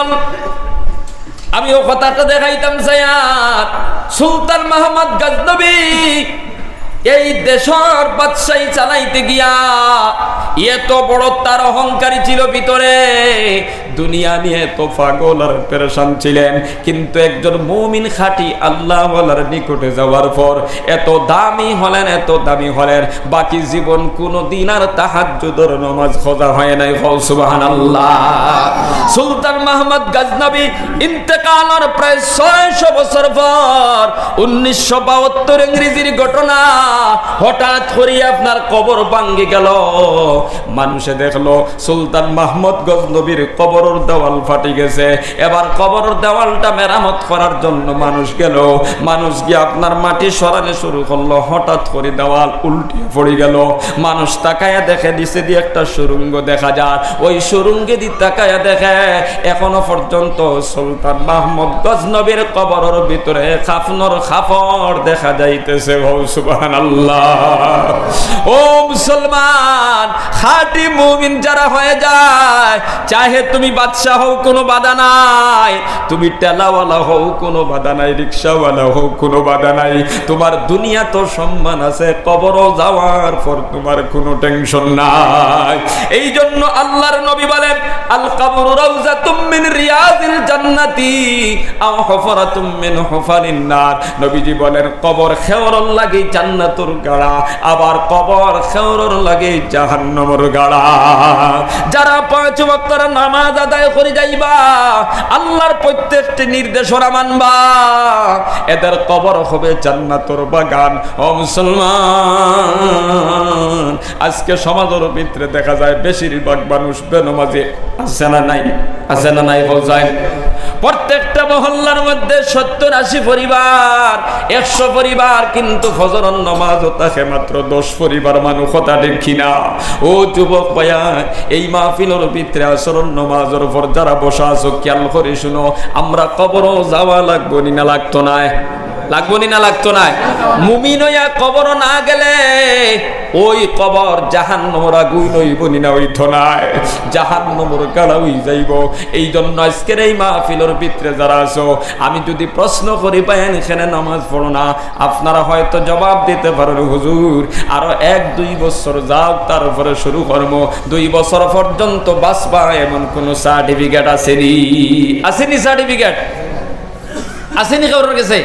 আমি ও কথাটা দেখাইতাম চাইয়ার, সুলতান মাহমুদ গজনবী এই দেশর বাদশাহী চালাইতে গিয়া এত বড় তার অহংকারী ছিল ভিতরে, দুনিয়া নিয়ে এত পাগল আর পেরেশান ছিলেন, কিন্তু একজন মুমিন খাঁটি আল্লাহওয়ালার নিকটে যাওয়ার পর এত দামি হলেন, এত দামি হলেন, বাকি জীবন কোনো দিন আর তাহাজ্জুদর নামাজ কাজা হয় নাই। কও সুবহানাল্লাহ। সুলতান মাহমুদ গজনবী ইন্তেকালর প্রায় ছয়শো বছর পর, উনিশশো বাহাত্তর ইংরেজির ঘটনা, হঠাৎ করি আপনার কবর ভাঙ্গি গেল। মানুষে দেখলো সুলতান মাহমুদ গজনবীর কবরর দেওয়াল ফাটি গেছে। এবার কবরর দেওয়ালটা মেরামত করার জন্য মানুষ গেল। মানুষ গিয়া আপনার মাটি সরানি শুরু করলো। হঠাৎ করে দেওয়াল উল্টিয়া পড়ি গেল। মানুষ তাকাইয়া দেখে, নিচেদি একটা সুরঙ্গ দেখা যার। ওই সুরঙ্গেদি তাকাইয়া দেখে, এখনো পর্যন্ত সুলতান মাহমুদ গজনবীর কবরর ভিতরে কাফনর কাপড় দেখা যাইতেছে। কও সুবহানাল্লাহ। ও মুসলমান, খাঁটি মুমিন যারা হয়ে যায়, চাহে তুমি বাদশা হও, কোনো বাধা নাই, তুমি ঠেলাওয়ালা হও, কোনো বাধা নাই, রিক্সাওয়ালা হও, কোনো বাধা নাই, তোমার দুনিয়াত সম্মান আছে, কবরো যাওয়ার পর তোমার কোনো টেনশন নাই। এই জন্য আল্লাহর নবী বলেন, "আল কবরু রাউজাতুম মিন রিয়াদিল জান্নাতি আও হুফরাতুম মিন হুফারিন নার।" নবীজি বলেন, কবর খেওরর লাগি জান্নাতর গাড়া, আবার কবর খেওরর লাগি জাহান্নামর গাড়া। যারা পাঁচ ওয়াক্তর নামাজ আদায় করি যাইবা, আল্লাহর প্রত্যেকটি নির্দেশনা মানবা, এদের কবর হবে জান্নাতর বাগান। ও মুসলমান, আজকে সমাজর ভিতরে দেখা যায় বেশিরভাগ মানুষ বেনমাজি আছে না নাই? আছে না নাই? বলছেন, প্রত্যেকটা মহল্লার মধ্যে সত্তর আশি পরিবার, একশো পরিবার, কিন্তু ফজরর নমাজও থাকে মাত্র দশ পরিবার মানুষ। কথা ঠিক কিনা? ও যুবক ভাইয়া, এই মাহফিলর ভিতরে আসরর নমাজর পর যারা বসা আছো, খেয়াল করি শুনো, আমরা কবরো যাওয়া লাগবো নি না লাগতো নায়? লাগবো নি না লাগতো নায়? মুমিন হইয়া কবরো না গেলে ওই কবর জাহান্নামর আগুন হইবো নি না হইতো নায়? জাহান্নামর গাড়া হই যাইবো। এই জন্য আজকের এই মাহফিলর ভিতরে যারা আছো, আমি যদি প্রশ্ন করি, "ভাই, এখানে নামাজ পড়ো না?" আপনারা হয়তো জবাব দিতে পারেন, "হুজুর, আরো এক দুই বছর যাও, তারপরে শুরু করবো।" দুই বছর পর্যন্ত বাঁচবা, এমন কোনো সার্টিফিকেট আছেনি? আছেনি সার্টিফিকেট? আছেনি কেউরর গেছে?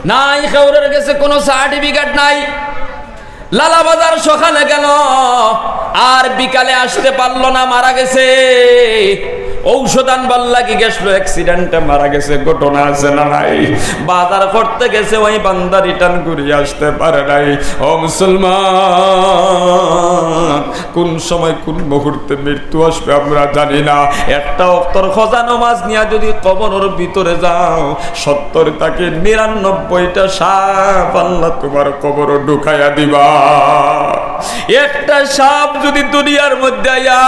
নাই, কেউরর গেছে কোনো সার্টিফিকেট নাই। লালাবাজার সকালে গেল, আর বিকালে আসতে পারলো না, মারা গেছে। ঔষধ আনবার লাগি গেছিল, অ্যাক্সিডেন্টে মারা গেছে, ঘটনা আছে না নাই? বাজার করতে গেছে, ওই বান্দা রিটার্ন ঘুরি আসতে পারে নাই। ও মুসলমান, কোন সময় কোন মুহূর্তে মৃত্যু আসবে আমরা জানি না। একটা অক্তর খজা নমাজ নিয়া যদি কবরর ভিতরে যাও, সত্তর থাকি নিরানব্বইটা সাপ আল্লাহ তোমার কবরো ঢুকাইয়া দিবা। একটা সাপ যদি দুনিয়ার মধ্যে আইয়া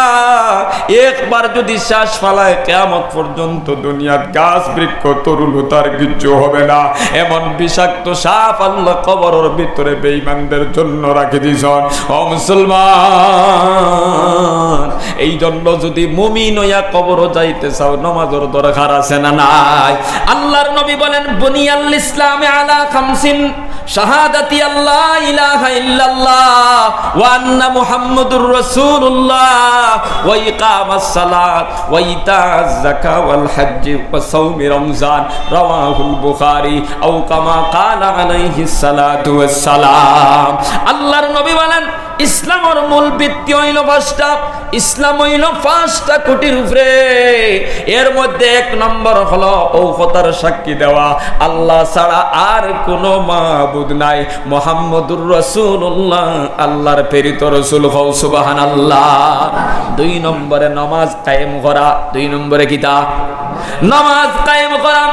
একবার যদি শ্বাস ফালায়, কিয়ামত পর্যন্ত দুনিয়ার গাছ বৃক্ষ তরুলতার কিচ্ছু হবে না। এমন বিষাক্ত সাপ আল্লাহ কবরর ভিতরে বেঈমানদের জন্য রাখি দিছন। ও মুসলমান, এই জন্য যদি মুমিন হইয়া কবরো যাইতে চাও, নমাজর দরকার আছে না নাই? আল্লাহর নবী বলেন, "বুনিয়াল ইসলামে আলা খামসিন, শাহাদাতি আল্লা ইলাহা ইল্লাল্লাহ ওয়া আন্না মুহাম্মাদুর রাসূলুল্লাহ ওয়া ইকামাস সালাত ওয়া ইতাজ যাকা ওয়াল হজ্জি ওয়া সাওমি রমজান।" রাওয়াহুল বুখারী, আও কামা ক্বালা আলাইহিস সালাতু ওয়াস সালাম। আল্লাহর নবী বলেন, ইসলামর মূল ভিত্তি হইল পাঁচটা। ইসলাম হইল পাঁচটা খুঁটির উপরে। এর মধ্যে এক নম্বর হলো ও কথার সাক্ষী দেওয়া, আল্লাহ ছাড়া আর কোনো মাবুদ নাই, মুহাম্মদুর রাসূলুল্লাহ আল্লাহর প্রেরিত রসুল। কও সুবহানাল্লাহ। দুই নম্বরে নমাজ কায়েম করা। দুই নম্বরে কিতা? নমাজ কায়েম করা।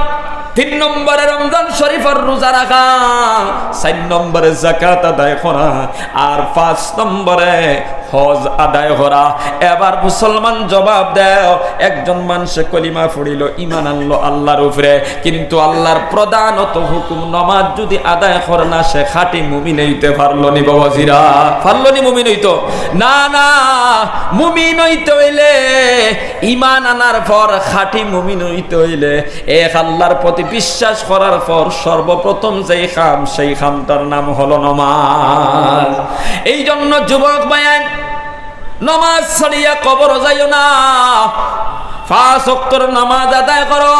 তিন নম্বরে রমজান শরীফর রোজা রাখা। চার নম্বরে যাকাত আদায় করা। আর পাঁচ নম্বরে হজ আদায় করা। এবার মুসলমান জবাব দেও, একজন মানষে কলিমা পড়িল, ঈমান আনলো আল্লাহর উপরে, কিন্তু আল্লাহর প্রধানত হুকুম নমাজ যদি আদায় করে না, সে খাঁটি মুমিন হইতে পারলো নি বাবাজিরা? পারলো নি মুমিন হইতো? না, না, মুমিন হইতে হইলে, ঈমান আনার পর খাঁটি মুমিন হইতে হইলে, এক আল্লাহর প্রতি বিশ্বাস করার পর সর্বপ্রথম যেই কাম, সেই কামটার নাম হলো নমাজ। এই জন্য যুবক ভাইয়াইন, নমাজ ছাড়িয়া কবর যাইও না। পাঁচ ওয়াক্তর নামাজ আদায় করো।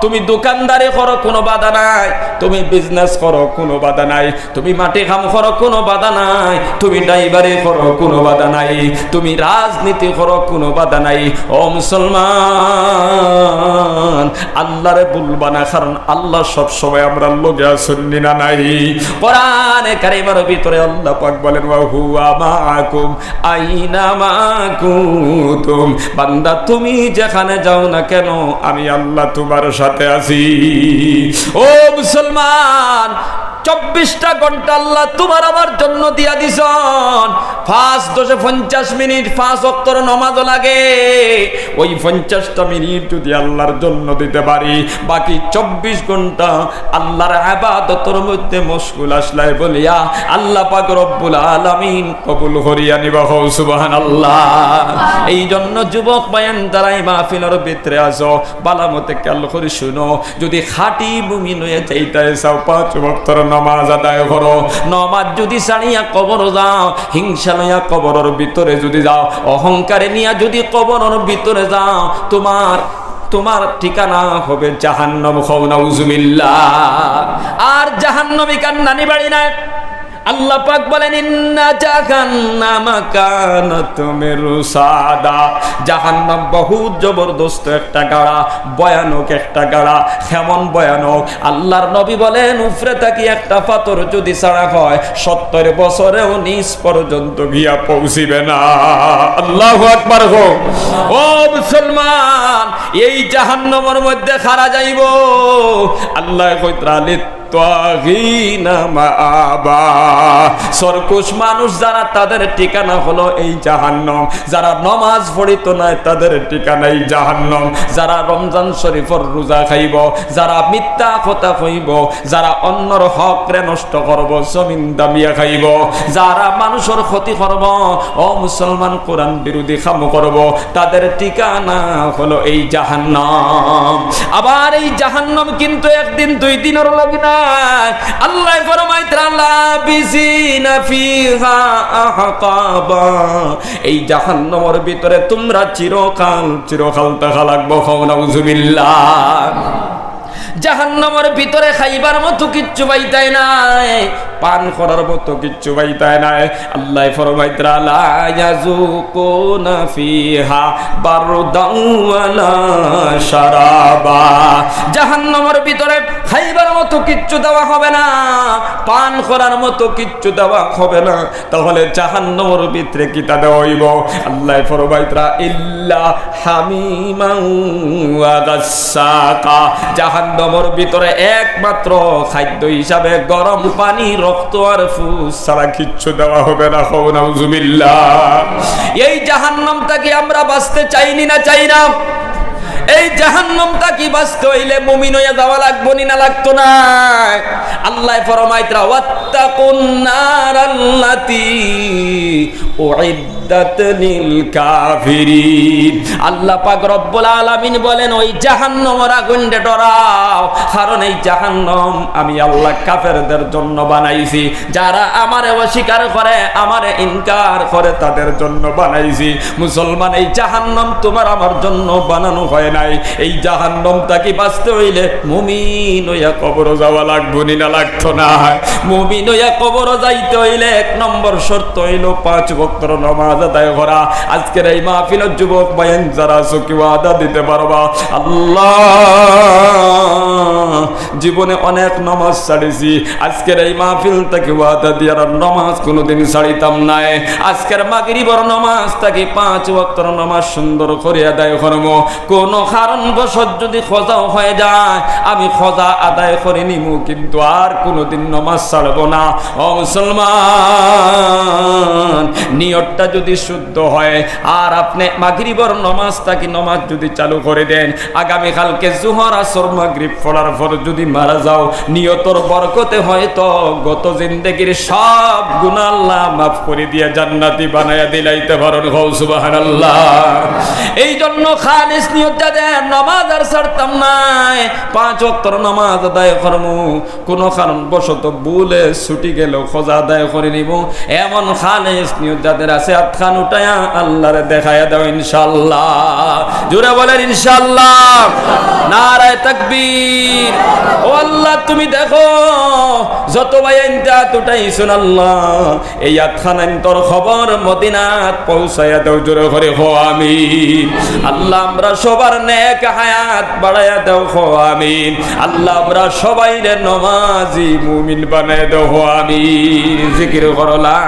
তুমি দোকানদারি করো, কোনো বাধা নাই। তুমি বিজনেস করো, কোনো বাধা নাই। তুমি মাটি কাম করো, কোনো বাধা নাই। তুমি ড্রাইভারি করো, কোনো বাধা নাই। তুমি রাজনীতি করো, কোনো বাধা নাই। ও মুসলমান, আল্লাহরে ভুলবা না, কারণ আল্লাহ সব সময় আমরার লগে আছইন নি না নাই? কোরআনে কারিমর ভিতরে আল্লাহ পাক বলেন, "ওয়া হুয়া মাআকুম আইনা মা কুনতুম।" বান্দা, তুমি যেখানে যাও না কেন, আমি আল্লাহ তোমার সাথে আছি। ও মুসলমান, চব্বিশটা ঘন্টা আল্লাহ তোমার আমার জন্য দিয়া দিছইন। পাঁচ দশে পঞ্চাশ মিনিট পাঁচ ওয়াক্তর নমাজ লাগে। ওই পঞ্চাশটা মিনিট যদি আল্লাহর জন্য দিতে পারি, বাকি চব্বিশ ঘন্টা আল্লাহর ইবাদতর মধ্যে মশগুল আছলাই বলিয়া আল্লাহ পাক রব্বুল আলামিন কবুল করিয়া নিবা। কও সুবহানাল্লাহ। এই জন্য যুবক ভাইয়াইন, যারা এই মাহফিলর ভিতরে আছো, ভালা মতে খেয়াল করি শুনো, যদি খাঁটি মুমিন হইয়া যাইতায় চাও, পাঁচ ওয়াক্তর নামাজ আদায় করো। নামাজ যদি ছাড়িয়া কবর যাও, হিংসা লইয়া কবরর ভিতরে যদি যাও, অহংকারে নিয়া যদি কবরর ভিতরে যাও, তোমার, তোমার ঠিকানা হবে জাহান্নাম। কও নাউজুবিল্লাহ। আর জাহান্নামী কান্দানি বাড়ি নাই। আল্লাহ পাক বলেন, "ইন্না জাহান্নামা কানাত মিরসাদা।" জাহান্নাম বহুত জবরদস্ত একটা গাড়া, ভয়ানক একটা গাড়া। কেমন ভয়ানক? আল্লাহর নবী বলেন, উপরে থাকি একটা পাথর যদি ছাড়া হয়, সত্তর বছরেও নিচ পর্যন্ত গিয়া পৌঁছিবে না। আল্লাহু আকবার। কও, ও মুসলমান, এই জাহান্নামর মধ্যে কারা যাইবো? আল্লায় কইতরা, "লিত্তাগিনা মাআবা।" সরকশ মানুষ যারা, তাদের ঠিকানা হলো এই জাহান্নাম। যারা নমাজ পড়িতো নায়, তাদের ঠিকানা এই জাহান্নাম। যারা রমজান শরীফর রোজা খাইবো, যারা মিথ্যা কথা কইবো, যারা অন্যর হকরে নষ্ট করবো, জমিন দাবিয়া খাইবো, যারা মানুষর ক্ষতি করবো, ও মুসলমান, কোরআন বিরোধী কাম করবো, তাদের ঠিকানা হলো এই জাহান্নাম। আবার এই জাহান্নাম কিন্তু একদিন দুই দিনর লাগি নায়। আল্লায় ফরমাইতরা, "লাবিসিনা ফিহা আহকাবা।" এই জাহান্নামর ভিতরে তোমরা চিরকাল, চিরকাল থাকা লাগবো। কও নাউজুবিল্লাহ। জাহান্নামর ভিতরে খাইবার মতো কিচ্ছু পাইতায় নায়, পান করার মতো কিচ্ছু পাইতায় নায়। আল্লায় ফরমাইতরা, "লা ইয়াযুকুনা ফিহা বারদাও ওয়ালা শারাবা।" জাহান্নামর ভিতরে খাইবার মতো কিচ্ছু দেওয়া হবে না, পান করার মতো কিচ্ছু দেওয়া হবে না। তাহলে জাহান্নামর ভিতরে কিতা দেওয়া অইবো? আল্লায় ফরমাইতরা, "ইল্লা হামিমান ওয়া গাসসাকা।" জাহান্নামর ভিতরে একমাত্র খাদ্য হিসাবে গরম পানি, রক্ত আর ফুস ছাড়া কিচ্ছু দেওয়া হবে না। কও নাউজুবিল্লাহ। এই জাহান্নাম থাকি আমরা বাঁচতে চাইনি না, চাই না? এই জাহান্নাম থাকি বাঁচতে অইলে মুমিন অইয়া যাওয়া লাগবো নি না লাগতো না? আল্লায় ফরমাইতরা, "ওয়াত্তাকুন নারাল্লাতি উইদ্দাত লিল কাফিরিন।" আল্লাহ পাক রব্বুল আলামিন বলেন, "ওই জাহান্নামর আগুনরে ডরাও, কারণ এই জাহান্নাম আমি আল্লাহ কাফেরদের জন্য বানাইছি।" যারা আমারে অস্বীকার করে, আমারে ইনকার করে, তাদের জন্য বানাইছি। মুসলমান, এই জাহান্নাম তোমার আমার জন্য বানানো হয় নাই। এই জাহান্নাম থাকি বাঁচতে অইলে মুমিন অইয়া কবরো যাওয়া লাগবো নি না লাগতো না? মুমিন অইয়া কবরো যাইতে অইলে এক নম্বর শর্ত অইলো পাঁচ ওয়াক্তর নামাজ আদায় করা। আজকের এই মাহফিলর যুবক ভাইয়াইন যারা আছো, কেউ ওয়াদা দিতে পারবা, আল্লাহ, জীবনে অনেক নামাজ ছাড়ছি, আজকের এই মাহফিল থাকি ওয়াদা দিয়ার আর নামাজ কোনোদিন ছাড়িতাম নায়। আজকের মাগরিবর নামাজ থাকি পাঁচ ওয়াক্তর নামাজ সুন্দর করি আদায় করমু। কোনো কারণবশত যদি কাজা হয়ে যায়, আমি কাজা আদায় করি নিমু, কিন্তু আর কোনোদিন নামাজ ছাড়বো না। ও মুসলমান, নিয়তটা যদি শুদ্ধ হয়, আর আপনে মাগরিবর নামাজ থাকি নামাজ যদি চালু করি দেন, আগামীকালকে জোহর, আসর, মাগরিব পড়ার পর যদি মারা যাও, নিয়তর বরকতে হয়তো গত জিন্দেগির সব গুনাহ আল্লাহ মাফ করি দিয়া জান্নাতি বানাইয়া দিলাইতে পারইন। কও সুবহানাল্লাহ। এই জন্য খালিস নিয়ত যাদের, নামাজ আর ছাড়তাম নায়, পাঁচ ওয়াক্তর নামাজ আদায় করমু, কোনো কারণবশত ভুলে ছুটি গেলেও কাজা আদায় করি নিমু, এমন খালিস নিয়ত যাদের আছে, আতখান উঠাইয়া আল্লাহরে দেখাইয়া দাও ইনশাআল্লাহ। জোরে বলেন ইনশাআল্লাহ। নারায়ে তাকবীর। ও আল্লাহ, তুমি দেখো, যত ভাইয়াইন্তে আত উঠাইছইন আল্লাহ, এই আতখানাইন্তর খবর মদিনাত পৌঁছাইয়া দাও, জোরে করি কও আমিন। আল্লাহ, আমরা সবার নেক হায়াত বাড়াইয়া দাও, কও আমিন। আল্লাহ, আমরা সবাইরে নমাজি মুমিন বানাইয়া দাও, কও আমিন। জিকির করো, লা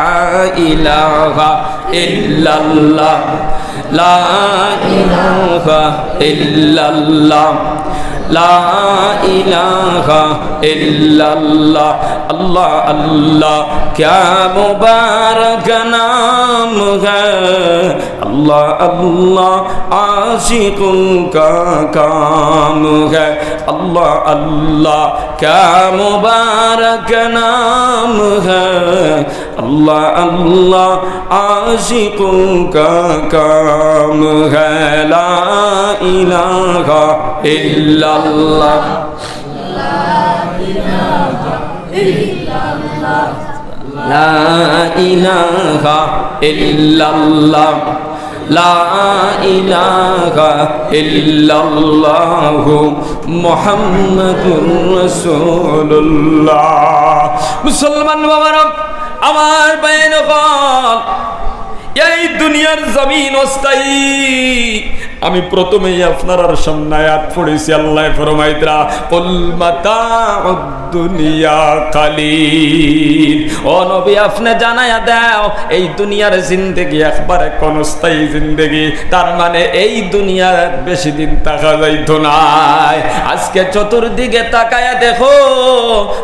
ইলাহা ইল্লাল্লাহ, লা ইলাহা ইল্লাল্লাহ, লা ইলাহা ইল্লাল্লাহ। আল্লাহ, আল্লাহ, ক্যা মুবারক নাম হ্যায়। আল্লাহ, আল্লাহ, আশিকোঁ কা কাম হ্যায়। আল্লাহ, আল্লাহ, ক্যা মুবারক নাম হ্যায়। আল্লাহ, আল্লাহ, আশিকোঁ কা কাম হ্যায়। লা ইলাহা ইল্লাল্লাহ। লা ইলাহা ইল্লাল্লাহ। লা ইলাহা ইল্লাল্লাহু মুহাম্মাদুর রাসূলুল্লাহ। মুসলমান বাবারা, আমার ভাইয়াইন অকল, এই দুনিয়ার জমিন অস্থায়ী। আমি প্রথমেই আপনারার সামনে আয়াত পড়ছি, আল্লায় ফরমাইতরা, "কুল মাতাউদ দুনিয়া কালিল।" ও নবী, আপনে জানাইয়া দেও, এই দুনিয়ার জিন্দেগি একবারে ক্ষণস্থায়ী জিন্দেগি, তার মানে এই দুনিয়াত বেশি দিন থাকা যাইতো নায়। আজকে চতুর্দিকে তাকাইয়া দেখো,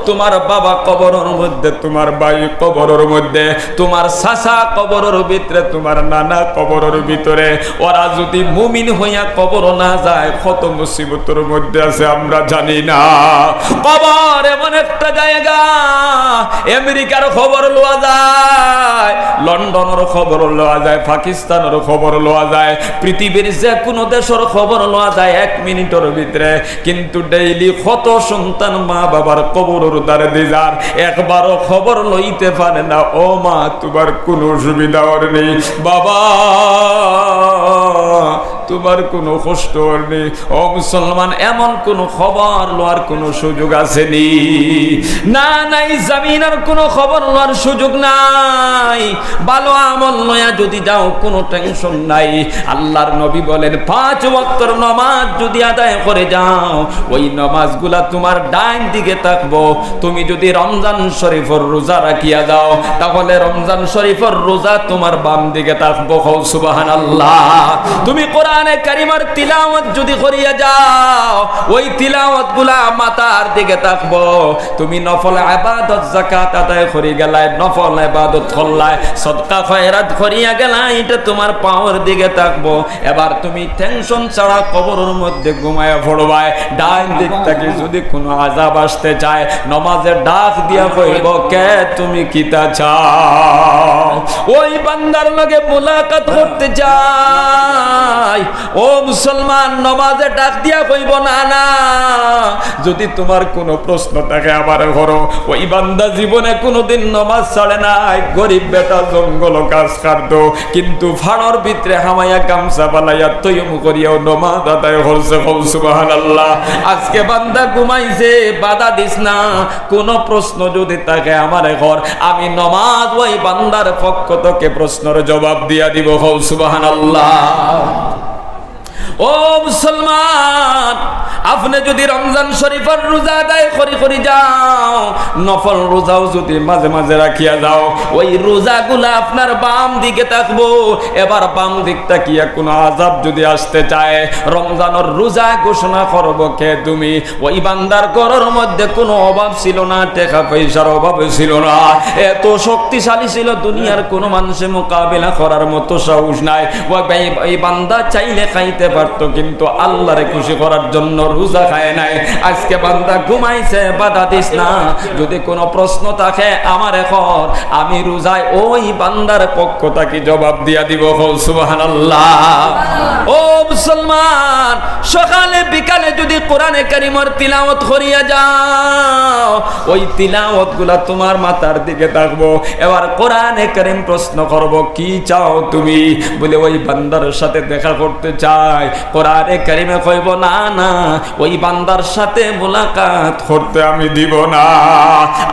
তোমার বাবা কবরর মধ্যে, তোমার ভাই কবরর মধ্যে, তোমার চাচা কবরর ভিতরে, তোমার নানা কবরর ভিতরে। ওরা যদি মুমিন হইয়া কবরো না যায়, কত মুসিবতর মধ্যে আছে আমরা জানি না। কবর এমন একটা জায়গা, আমেরিকার খবর লওয়া যায়, লন্ডনর খবর লওয়া যায়, পাকিস্তানর খবর লওয়া যায়, পৃথিবীর যে কোনো দেশর খবর লওয়া যায় এক মিনিটর ভিতরে। কিন্তু ডেইলি কত সন্তান মা বাবার কবরর দ্বারে দি যার, একবারও খবর লইতে পারে না, "ও মা, তোমার কোনো অসুবিধা অর নি? বাবা, তোমার কোনো কষ্ট অর নি। ও মুসলমান, এমন কোনো খবর লওয়ার কোনো সুযোগ আছে নি? না, নাই, জমিনর কোনো খবর লওয়ার সুযোগ নাই। ভালো আমল লইয়া যদি যাও, কোনো টেনশন নাই। আল্লাহর নবী বলেন, পাঁচ ওয়াক্তর নামাজ যদি আদায় করে যাও, ওই নামাজগুলা তোমার ডাইন দিকে থাকবো। তুমি যদি রমজান শরীফর রোজা রাখিয়া যাও, তাহলে রমজান শরীফর রোজা তোমার বাম দিকে থাকবো। কও সুবহানাল্লাহ। তুমি কোরআনে কারিমর তিলাওয়াত যদি করিয়া যাও, ওই তিলাওয়াতগুলা মাথার দিকে থাকবো। তুমি নফল ইবাদত, যাকাত আদায় করি গেলায়, নফল ইবাদত করলায়, সদকা খয়রাত করিয়া গেলায়, ইটা তোমার পাওর দিকে থাকবো। এবার তুমি টেনশন ছাড়া কবরর মধ্যে ঘুমাইয়া পড়বায়। ডাইন দিক থাকি যদি কোনো আযাব আসতে চায়, নমাজে ডাক দিয়া কইবো, "কে তুমি কিতা চাও?" ওই বান্দার লগে মুলাকাত করতে চাই। ও মুসলমান, নমাজে ডাক দিয়া কইবো, "না, না, যদি তোমার কোনো প্রশ্ন থাকে আমারে করো।" ওই বান্দা জীবনে কোনোদিন নমাজ ছাড়ে নাই। গরিব বেটা জঙ্গলো ঘাস কাটতো, কিন্তু ফাড়র ভিতরে হামাইয়া গামছা বালাইয়া তৈয়ম করিয়াও নমাজ আদায় করছে। কও সুবহানাল্লাহ। আজকে বান্দা ঘুমাইছে, বাধা দিস না। কোনো প্রশ্ন যদি থাকে আমারে কর, আমি নমাজ ওই বান্দার পক্ষ থেকে প্রশ্নর জবাব দিয়া দিব। কও সুবহানাল্লাহ। ও মুসলমান, আপনে যদি রমজান শরীফর রোজা আদায় করি করি যাও, নফল রোজাও যদি মাঝে মাঝে রাখিয়া যাও, ওই রোজাগুলা আপনার বাম দিকে থাকবো। এবার বাম দিক থাকিয়া কোনো আযাব যদি আসতে চায়, রমজানর রোজা ঘোষণা করবো, "কে তুমি?" ওই বান্দার ঘরর মধ্যে কোনো অভাব ছিল না, টেকা পয়সার অভাব ছিল না, এত শক্তিশালী ছিল, দুনিয়ার কোনো মানুষে মোকাবিলা করার মতো সাহস নাই। ও ভাই, এই বান্দা চাইলে খাইতে পারতো, কিন্তু আল্লাহরে খুশি করার জন্য রোজা খায় নাই। আজকে বান্দা ঘুমাইছে, বাধা দিস না। যদি কোনো প্রশ্ন থাকে আমারে কর, আমি রোজায় ওই বান্দার পক্ষ থাকি জবাব দিয়া দিব। কও সুবহানাল্লাহ। ও মুসলমান, সকালে বিকালে যদি কোরআনে কারিমর তিলাওয়াত করিয়া যাও, ওই তিলাওয়াতগুলা তোমার মাথার দিকে থাকবো। এবার কোরআনে কারিম প্রশ্ন করবো, "কি চাও তুমি?" বলে, "ওই বান্দার সাথে দেখা করতে চাই।" কোরআনে কারিমে কইবো, "না, না, ওই বান্দার সাথে মোলাকাত করতে আমি দিব না।"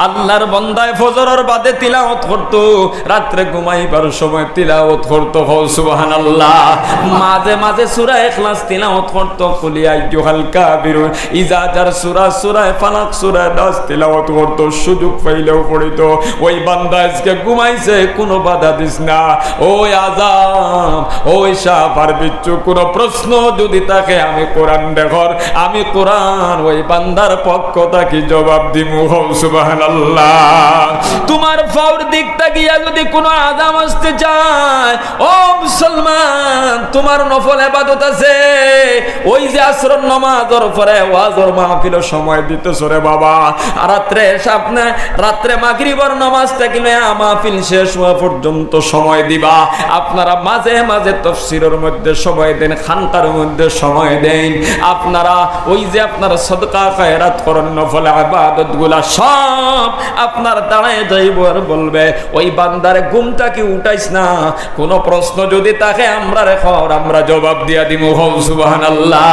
আল্লাহর বান্দায় ফজরর বাদে তিলাওয়াত করতো, রাত্রে ঘুমাইবার সময় তিলাওয়াত করতো। কও সুবহানাল্লাহ। মাঝে মাঝে সূরা ইখলাস তিলাওয়াত করতো, কুল ইয়া আইয়ুহাল কাফিরুন, ইজা যার সূরা, সূরা ফালাক, সূরা নাস তিলাওয়াত করতো, সুযোগ পাইলেও পড়িতো। ওই বান্দা আজকে ঘুমাইছে, কোনো বাধা দিস না। ওই আযাব, ওই সাপ আর বিচ্ছু, কোনো প্রশ্ন যদি থাকে, আমি কোরআন দেখর, আমি কোরআন ওই বান্দার পক্ষ থাকি জবাব দিমু। কও সুবহানাল্লাহ। তোমার পাওর দিক থাকিয়া যদি কোনো আযাব আসতে চায়, ও মুসলমান, তোমার নফল ইবাদত আছে, ওই যে আসরর নামাজর পরে ওয়াজর মাহফিলো সময় দিতেছো রে বাবা, আর রাত্রে এসে আপনি রাত্রে মাগরিবর নামাজ থাকিলে মাহফিল শেষ হওয়া পর্যন্ত সময় দিবা। আপনারা মাঝে মাঝে তফসিরর মধ্যে সময় দেন, খানকার মধ্যে সময় দেন। আপনারা ওই যে আপনারা সদকা খয়রাত করেন, নফল ইবাদতগুলা সব আপনার দাঁড়ায় যাইব আর বলবে, "ওই বান্দারে ঘুম থাকি উঠাইস না, কোনো প্রশ্ন যদি থাকে আমরারে কর, আমরা জবাব দিয়া দিমু।" কও সুবহানাল্লাহ।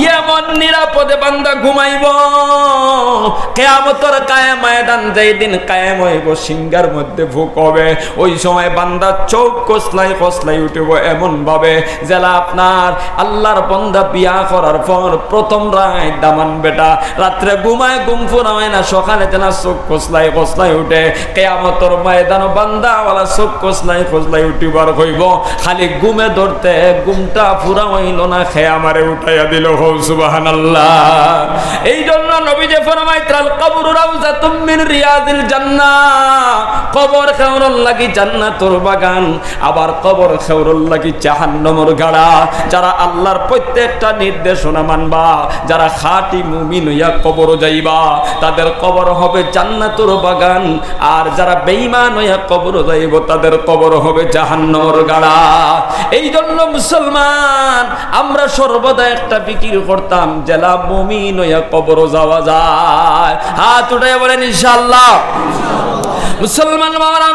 এমন নিরাপদে বান্দা ঘুমাইব, কিয়ামতর কায়েম ময়দান যেই দিন কায়েম হইব, সিংহার মধ্যে ফুক হবে, ওই সময় বান্দা চোখ কসলাই কসলাই উঠিব এমন ভাবে, যেলা আপনার আল্লাহর বান্দা বিয়া করার পর প্রথম রাইত দামান বেটা রাত্রে ঘুমায়, ঘুম ফুরায় না, সকালে যেলা চোখ কসলাই কসলাই উঠে। কিয়ামতর ময়দানো বান্দা ওলা চোখ কসলাই কসলাই উঠিবার কইব, খালি ঘুমে ধরতে ঘুমটা ফুরা হইল না, কে আমারে উঠাইয়া দিল। কও সুবহানাল্লাহ। এই জন্য নবীজি ফরমাইতরা, "আল কবরু রাউজাতুম মিন রিয়াদিল জান্নাহ।" কবর কেউরর লাগি জান্নাতর বাগান, আবার কবর কেউরর লাগি জাহান্নামর গাড়া। যারা আল্লাহর প্রত্যেকটা নির্দেশনা মানবা, যারা খাঁটি মুমিন হইয়া কবর যাইবা, তাদের কবর হবে জান্নাতর বাগান। আর যারা বেঈমান হইয়া কবর যাইব, তাদের কবর হবে জাহান্নামর গাড়া। এই জন্য মুসলমান, আমরা সর্বদা একটা ফিকির করতাম, যেলা মুমিন হইয়া কবর যাওয়া যায়। হাত উঠাইয়া বলেন, "ইনশাআল্লাহ।" মুসলমান বাবারা,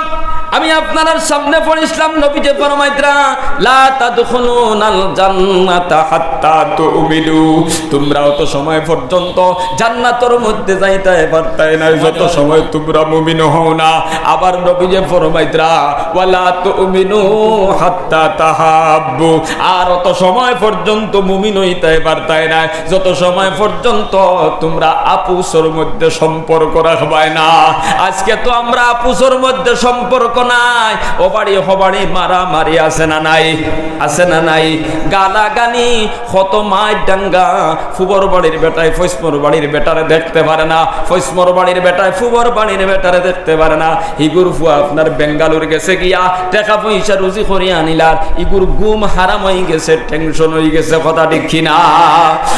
আমি আপনারার সামনে পড়ছিলাম, নবীজি ফরমাইতরা, "লা তাদখুলুনাল জান্নাতা হাত্তা তুমিনু।" তোমরা অত সময় পর্যন্ত জান্নাতর মধ্যে যাইতায় পারতায় নায়, যত সময় তোমরা মুমিন হও না। আবার নবীজি ফরমাইতরা, "ওয়ালা তুমিনু হাত্তা তাহাব্বু।" আর অত সময় পর্যন্ত মুমিন হইতায় পারতায় নায়, যত সময় পর্যন্ত তোমরা আপুসর মধ্যে সম্পর্ক রাখবায় না। আজকে তো আমরা আপুসর মধ্যে সম্পর্ক নাই, ও বাড়ি হ বাড়ি মারামারি আছে না নাই? আছে না নাই? গালাগালি, কত মাইর ডাঙ্গা, ফুবর বাড়ির বেটায় ফৈসমর বাড়ির বেটারে দেখতে পারে না, ফৈসমর বাড়ির বেটায় ফুবর বাড়ির বেটারে দেখতে পারে না। হিগুর ফুয়া আপনার বেঙ্গালোর গেছে গিয়া টেকা পয়সা রুজি করিয়া আনিলার, ইগুর ঘুম হারাম অই গেছে, টেনশন অই গেছে, কথা ঠিক কি না?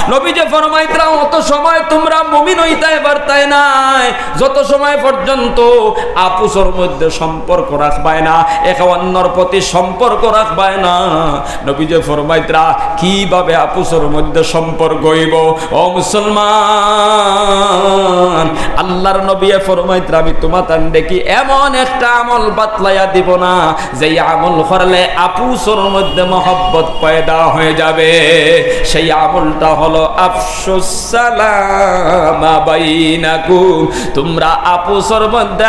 নবীজি ফরমাইতরা, অত সময় তোমরা মুমিন হইতায় পারতায় নায়, যত সময় পর্যন্ত আপুসর মধ্যে সম্পর্ক রাখবায় না, একে অন্যর প্রতি সম্পর্ক রাখবায় না। নবীজি ফরমাইতরা, কিভাবে আপুসর মধ্যে সম্পর্ক হইব? ও মুসলমান, আল্লাহর নবী ফরমাইতরা, আমি তোমাতান দেখি এমন একটা আমল বাতলাইয়া দিব না, যেই আমল করলে আপুসর মধ্যে মহব্বত পয়দা হয়ে যাবে। সেই আমলটা হলো আফশুস সালামা বাইনাকুম, তোমরা আপুসর মধ্যে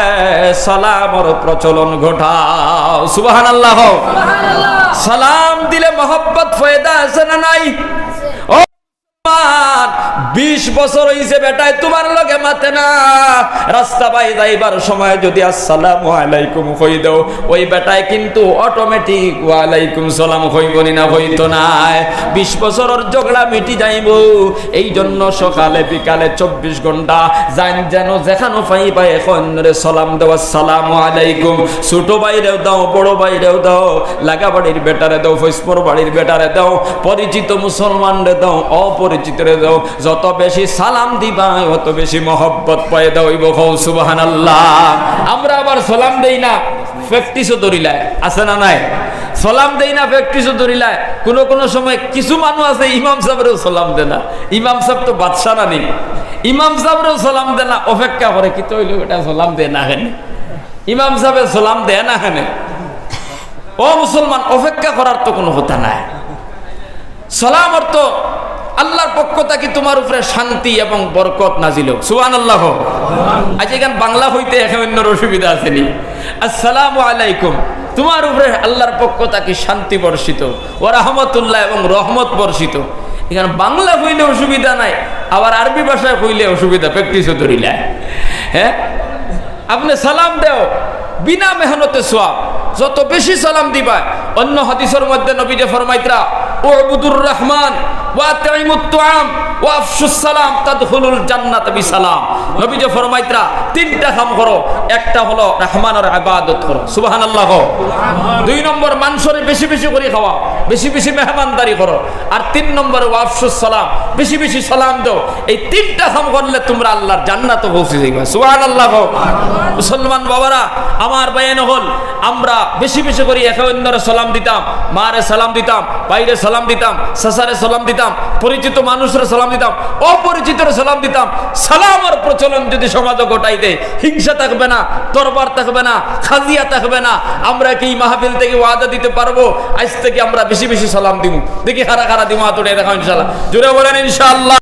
সালামর প্রচলন ঘটাও। সুবহানাল্লাহ। সালাম দিলে মহব্বত পয়দা আছে না নাই? ও মুসলমান, বিশ বছর হইছে বেটায় তোমার লগে মাতে না, রাস্তা বায় যাইবার সময় যদি আসসালামু আলাইকুম কই দেও, ওই বেটায় কিন্তু অটোমেটিক ওয়ালাইকুম সালাম কইবো নি না? কইতো নায়? বিশ বছরর ঝগড়া মিটি যাইবো। এই জন্য সকালে বিকালে চব্বিশ ঘন্টা যাইন যেন যেখানো পাইবা একে অন্যরে সালাম দেও, আসসালামু আলাইকুম। ছোট ভাইরেও দাও, বড় ভাইরেও দাও, লাগা বাড়ির বেটারে দাও, ফৈসমর বাড়ির বেটারে দাও, পরিচিত মুসলমানরে দাও, অপরিচিতরে দাও। যত বেশি সালাম দিবা, অত বেশি মহব্বত পয়দা হইব। কও সুবহানাল্লাহ। আমরা আবার সালাম দেই না, প্র্যাকটিসও ধরিলায়, আছে না নাই? সালাম দেই না, প্র্যাকটিসও ধরিলায়। কোনো কোনো সময় কিছু মানুষ আছে ইমাম সাহেবরেও সালাম দেয় না। ইমাম সাহেব তো বাদশা না নি, ইমাম সাহেবরেও সালাম দেয় না, অপেক্ষা করে, কিতা অইলো, এটা সালাম দেয় না কেনে? ইমাম সাহেবে সালাম দেয় না কেনে? ও মুসলমান, অপেক্ষা করার তো কোনো কথা নাই। সালাম অর্থ আল্লাহর পক্ষ থাকি তোমার উপরে শান্তি এবং বরকত নাজিল হোক। সুবহানাল্লাহ। আজ এখান বাংলা হইতে একে অন্যর অসুবিধা আছে নি? আসসালামু আলাইকুম, তোমার উপরে আল্লাহর পক্ষ থাকি শান্তি বর্ষিত, ওয়া রাহমাতুল্লাহ, এবং রহমত বর্ষিত। এখান বাংলা হইলে অসুবিধা নাই, আবার আরবি ভাষায় হইলে অসুবিধা, প্র্যাকটিসও ধরিলায়। হ্যাঁ, আপনে সালাম দেও, বিনা মেহনতে সওয়াব। যত বেশি সালাম দিবা, অন্য হাদিসর মধ্যে নবীজি ফরমাইতরা, "উবুদুর রহমান ওয়া আতইমুত তুআম ওয়া আফশুস সালাম তাদখুলুল জান্নাতা বিসালাম।" নবীজি ফরমাইতরা, "তিনটা কাম করো, একটা হলো রহমানর ইবাদত করো।" সুবহানাল্লাহ। দুই নম্বর, মানষরে বেশি বেশি করি খাওয়াও, বেশি বেশি মেহমানদারি করো। আর তিন নম্বরে ওয়া আফশুস সালাম, বেশি বেশি সালাম দেও। এই তিনটা কাম করলে তোমরা আল্লাহর জান্নাতো পৌঁছি যাইবা। সুবহানাল্লাহ কও। মুসলমান বাবারা, আমার ভাইয়াইন অকল, আমরা বেশি বেশি করি একে অন্যরে সালাম দিতাম, মারে সালাম দিতাম, ভাইরে সালাম দিতাম, চাচারে সালাম দিতাম, পরিচিত মানুষরে সালাম দিতাম, অপরিচিতরে সালাম দিতাম। সালামর প্রচলন যদি সমাজে ঘটাই দেয়, হিংসা থাকবে না, তরবার থাকবে না, খাজিয়া থাকবে না। আমরা কি এই মাহফিল থেকে ওয়াদা দিতে পারবো, আজ থেকে আমরা বেশি বেশি সালাম দিমু? দেখি কারা কারা দিমু, হাত উঠাই দেখাও ইনশাআল্লাহ। জোরে বলেন ইনশাআল্লাহ।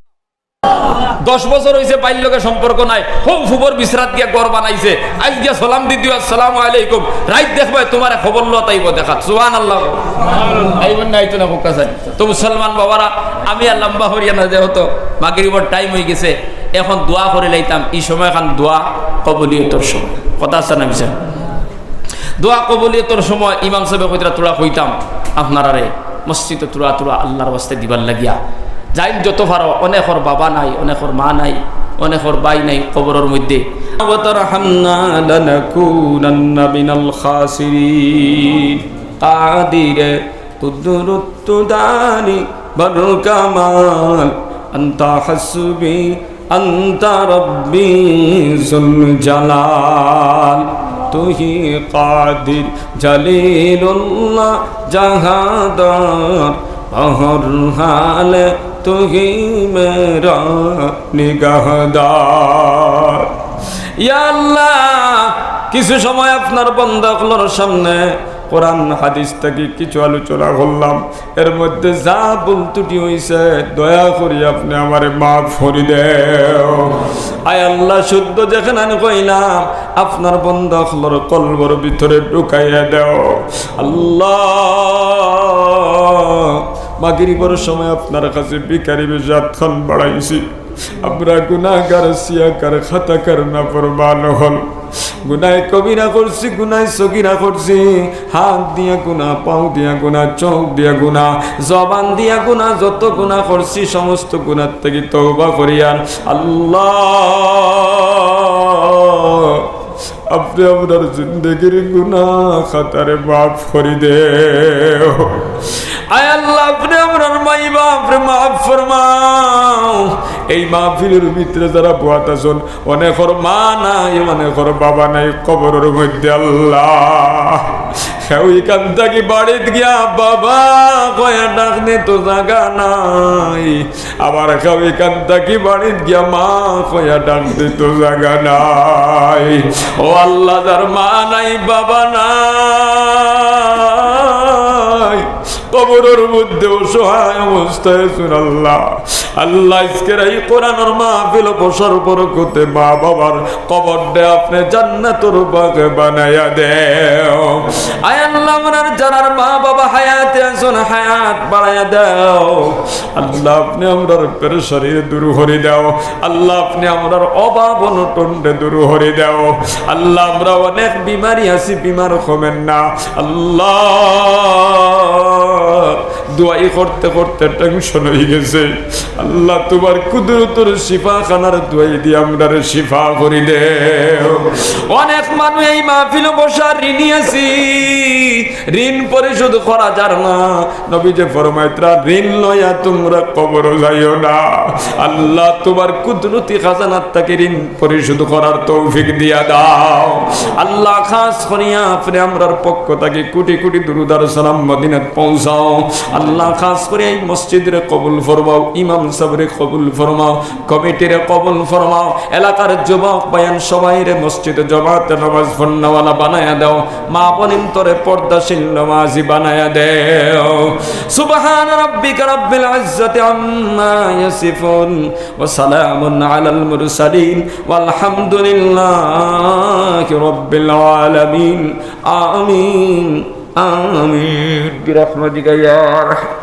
দশ বছর হইছে, ভাইর লগে সম্পর্ক নাই, হউ ফুবর বিছরাত গিয়া ঘর বানাইছে, আইজ গিয়া সালাম দি দিও, "আসসালামু আলাইকুম।" রাইত দেখবায় তোমারে খবর লওয়াত আইবো দেখাত। সুবহানাল্লাহ। আইবো না, আইতো না, হুক্কা চাই। তো মুসলমান বাবারা, আমি আর লম্বা করিয়া না, যেহেতু মাগরিবর টাইম হই গেছে, এখন দোয়া করি লাইতাম। এই সময়খান দোয়া কবুলিয়তর সময়, কথা আছে না বিষয়? দোয়া কবুলিয়তর সময় ইমাম সাহেবে কইতরা, থুড়া কইতাম আপনারারে, মসজিদো থুড়া থুড়া আল্লাহর ওয়াস্তে দিবার লাগিয়া। যাইন যত পারো, অনেকর বাবা নাই, অনেকর মা নাই, অনেকর ভাই নাই কবরর মধ্যে। وترحمنا لنكونن من الخاسرين। قادر قدرت داني بركمال، أنت حسبي أنت ربي ذو الجلال، تو ہی قادر جلیل اللہ جہاندار، بہر حال تو ہی میرا نگہدار۔ یا اللہ، কিছু সময় আপনার বন্দা অকলর সামনে কোরআন হাদিস থাকি কিছু আলোচনা করলাম, এর মধ্যে যা ভুল ত্রুটি অইছে, দয়া করি আপনে আমারে মাফ করি দেও। আয় আল্লাহ, শুদ্ধ যেখান কইলাম, আপনার বন্দা অকলর কলবর ভিতরে ঢুকাইয়া দেও। আল্লাহ, মাগরিবর সময় আপনার কাছে ভিখারি বেশে আতখান বাড়াইছি। আমরা গুনাহগার, সিয়াকার, খাতাকার, নাফরমান অকল। গুনাহে কবিরা করছি, গুনাহে সগিরা করছি, হাত দিয়া গুনাহ, পাও দিয়া গুনাহ, চোখ দিয়া গুনাহ, জবান দিয়া গুনাহ, যত গুনাহ করছি, সমস্ত গুনাহ থাকি তওবা করিয়ার। আল্লাহ, আপনে আমরার জিন্দেগির গুনাহ খাতারে মাফ করি দেও। আয় আল্লাহ, আপনে আমরার মাই বাপরে মাফ ফরমাও। এই মাহফিলর ভিতরে যারা বওয়াত আছইন, অনেকর মা নাই, অনেকর বাবা নাই কবরর মধ্যে। আল্লাহ, কেউ ইখান থাকি বাড়িত গিয়া বাবা কইয়া ডাক দিতো জাগা নাই, আবার কেউ ইখান থাকি বাড়িত গিয়া মা কইয়া ডাক দিতো জাগা নাই। ও আল্লাহ, যার মা নাই, বাবা নাই, কবরর মধ্যে অসহায় অবস্থায় আছইন আল্লাহ। আল্লাহ, আজকের এই কোরআনর মাহফিল বসার বরকতে মা বাবার কবররে আপনে জান্নাতুর বাগ বানাইয়া দেও। আয় আল্লাহ, আমরার যারার মা বাবা হায়াতে আছইন, হায়াত বাড়াইয়া দেও। আল্লাহ, আপনে আমরার পেরেশানিরে দূর করি দেও। আল্লাহ, আপনে আমরার অভাব অনটনরে দূর করি দেও। আল্লাহ, আমরা অনেক বিমারি আছি, বিমার কমের না। আল্লাহ, দোয়াই করতে করতে টেনশন অইগেছে। আল্লাহ, তুমার কুদরতর শিফাখানার দোয়াই দিয়া আমরারে শিফা করি দেও। অনেক মানুষ এই মাহফিলো বসা ঋণী আছি, ঋণ পরিশোধ করা যার না। নবীজি ফরমাইতরা, "ঋণ লইয়া তুমরা কবরো যাইও না।" আল্লাহ, তুমার কুদরতি খাজানার থাকি ঋণ পরিশোধ করার তৌফিক দিয়া দাও। আল্লাহ, খাস করিয়া আপনে আমরার পক্ষ থাকি কোটি কোটি দুরুদ আর সালাম মদিনাত পৌঁছাও। আল্লাহ, খাস করিয়া এই মসজিদরে কবুল ফরমাও, ইমাম সাবরে কবুল ফরমাও, কমিটিরে কবুল ফরমাও, এলাকার যুবক বায়ান সবাইরে মসজিদে জমাতে নামাজ পড়নেওয়ালা বানাইয়া দেও, মা বইনতরে পর্দাশীল নামাজি বানাইয়া দেও। সুবহান রাব্বিকা রাব্বিল ইজ্জাতি আম্মা ইয়াসিফুন, ওয়া সালামুন আলাল মুরসালিন, ওয়ালহামদুলিল্লাহি রাব্বিল আলামিন। আমিন, আমিন। বিরাহমাতিকা ইয়া আরহাম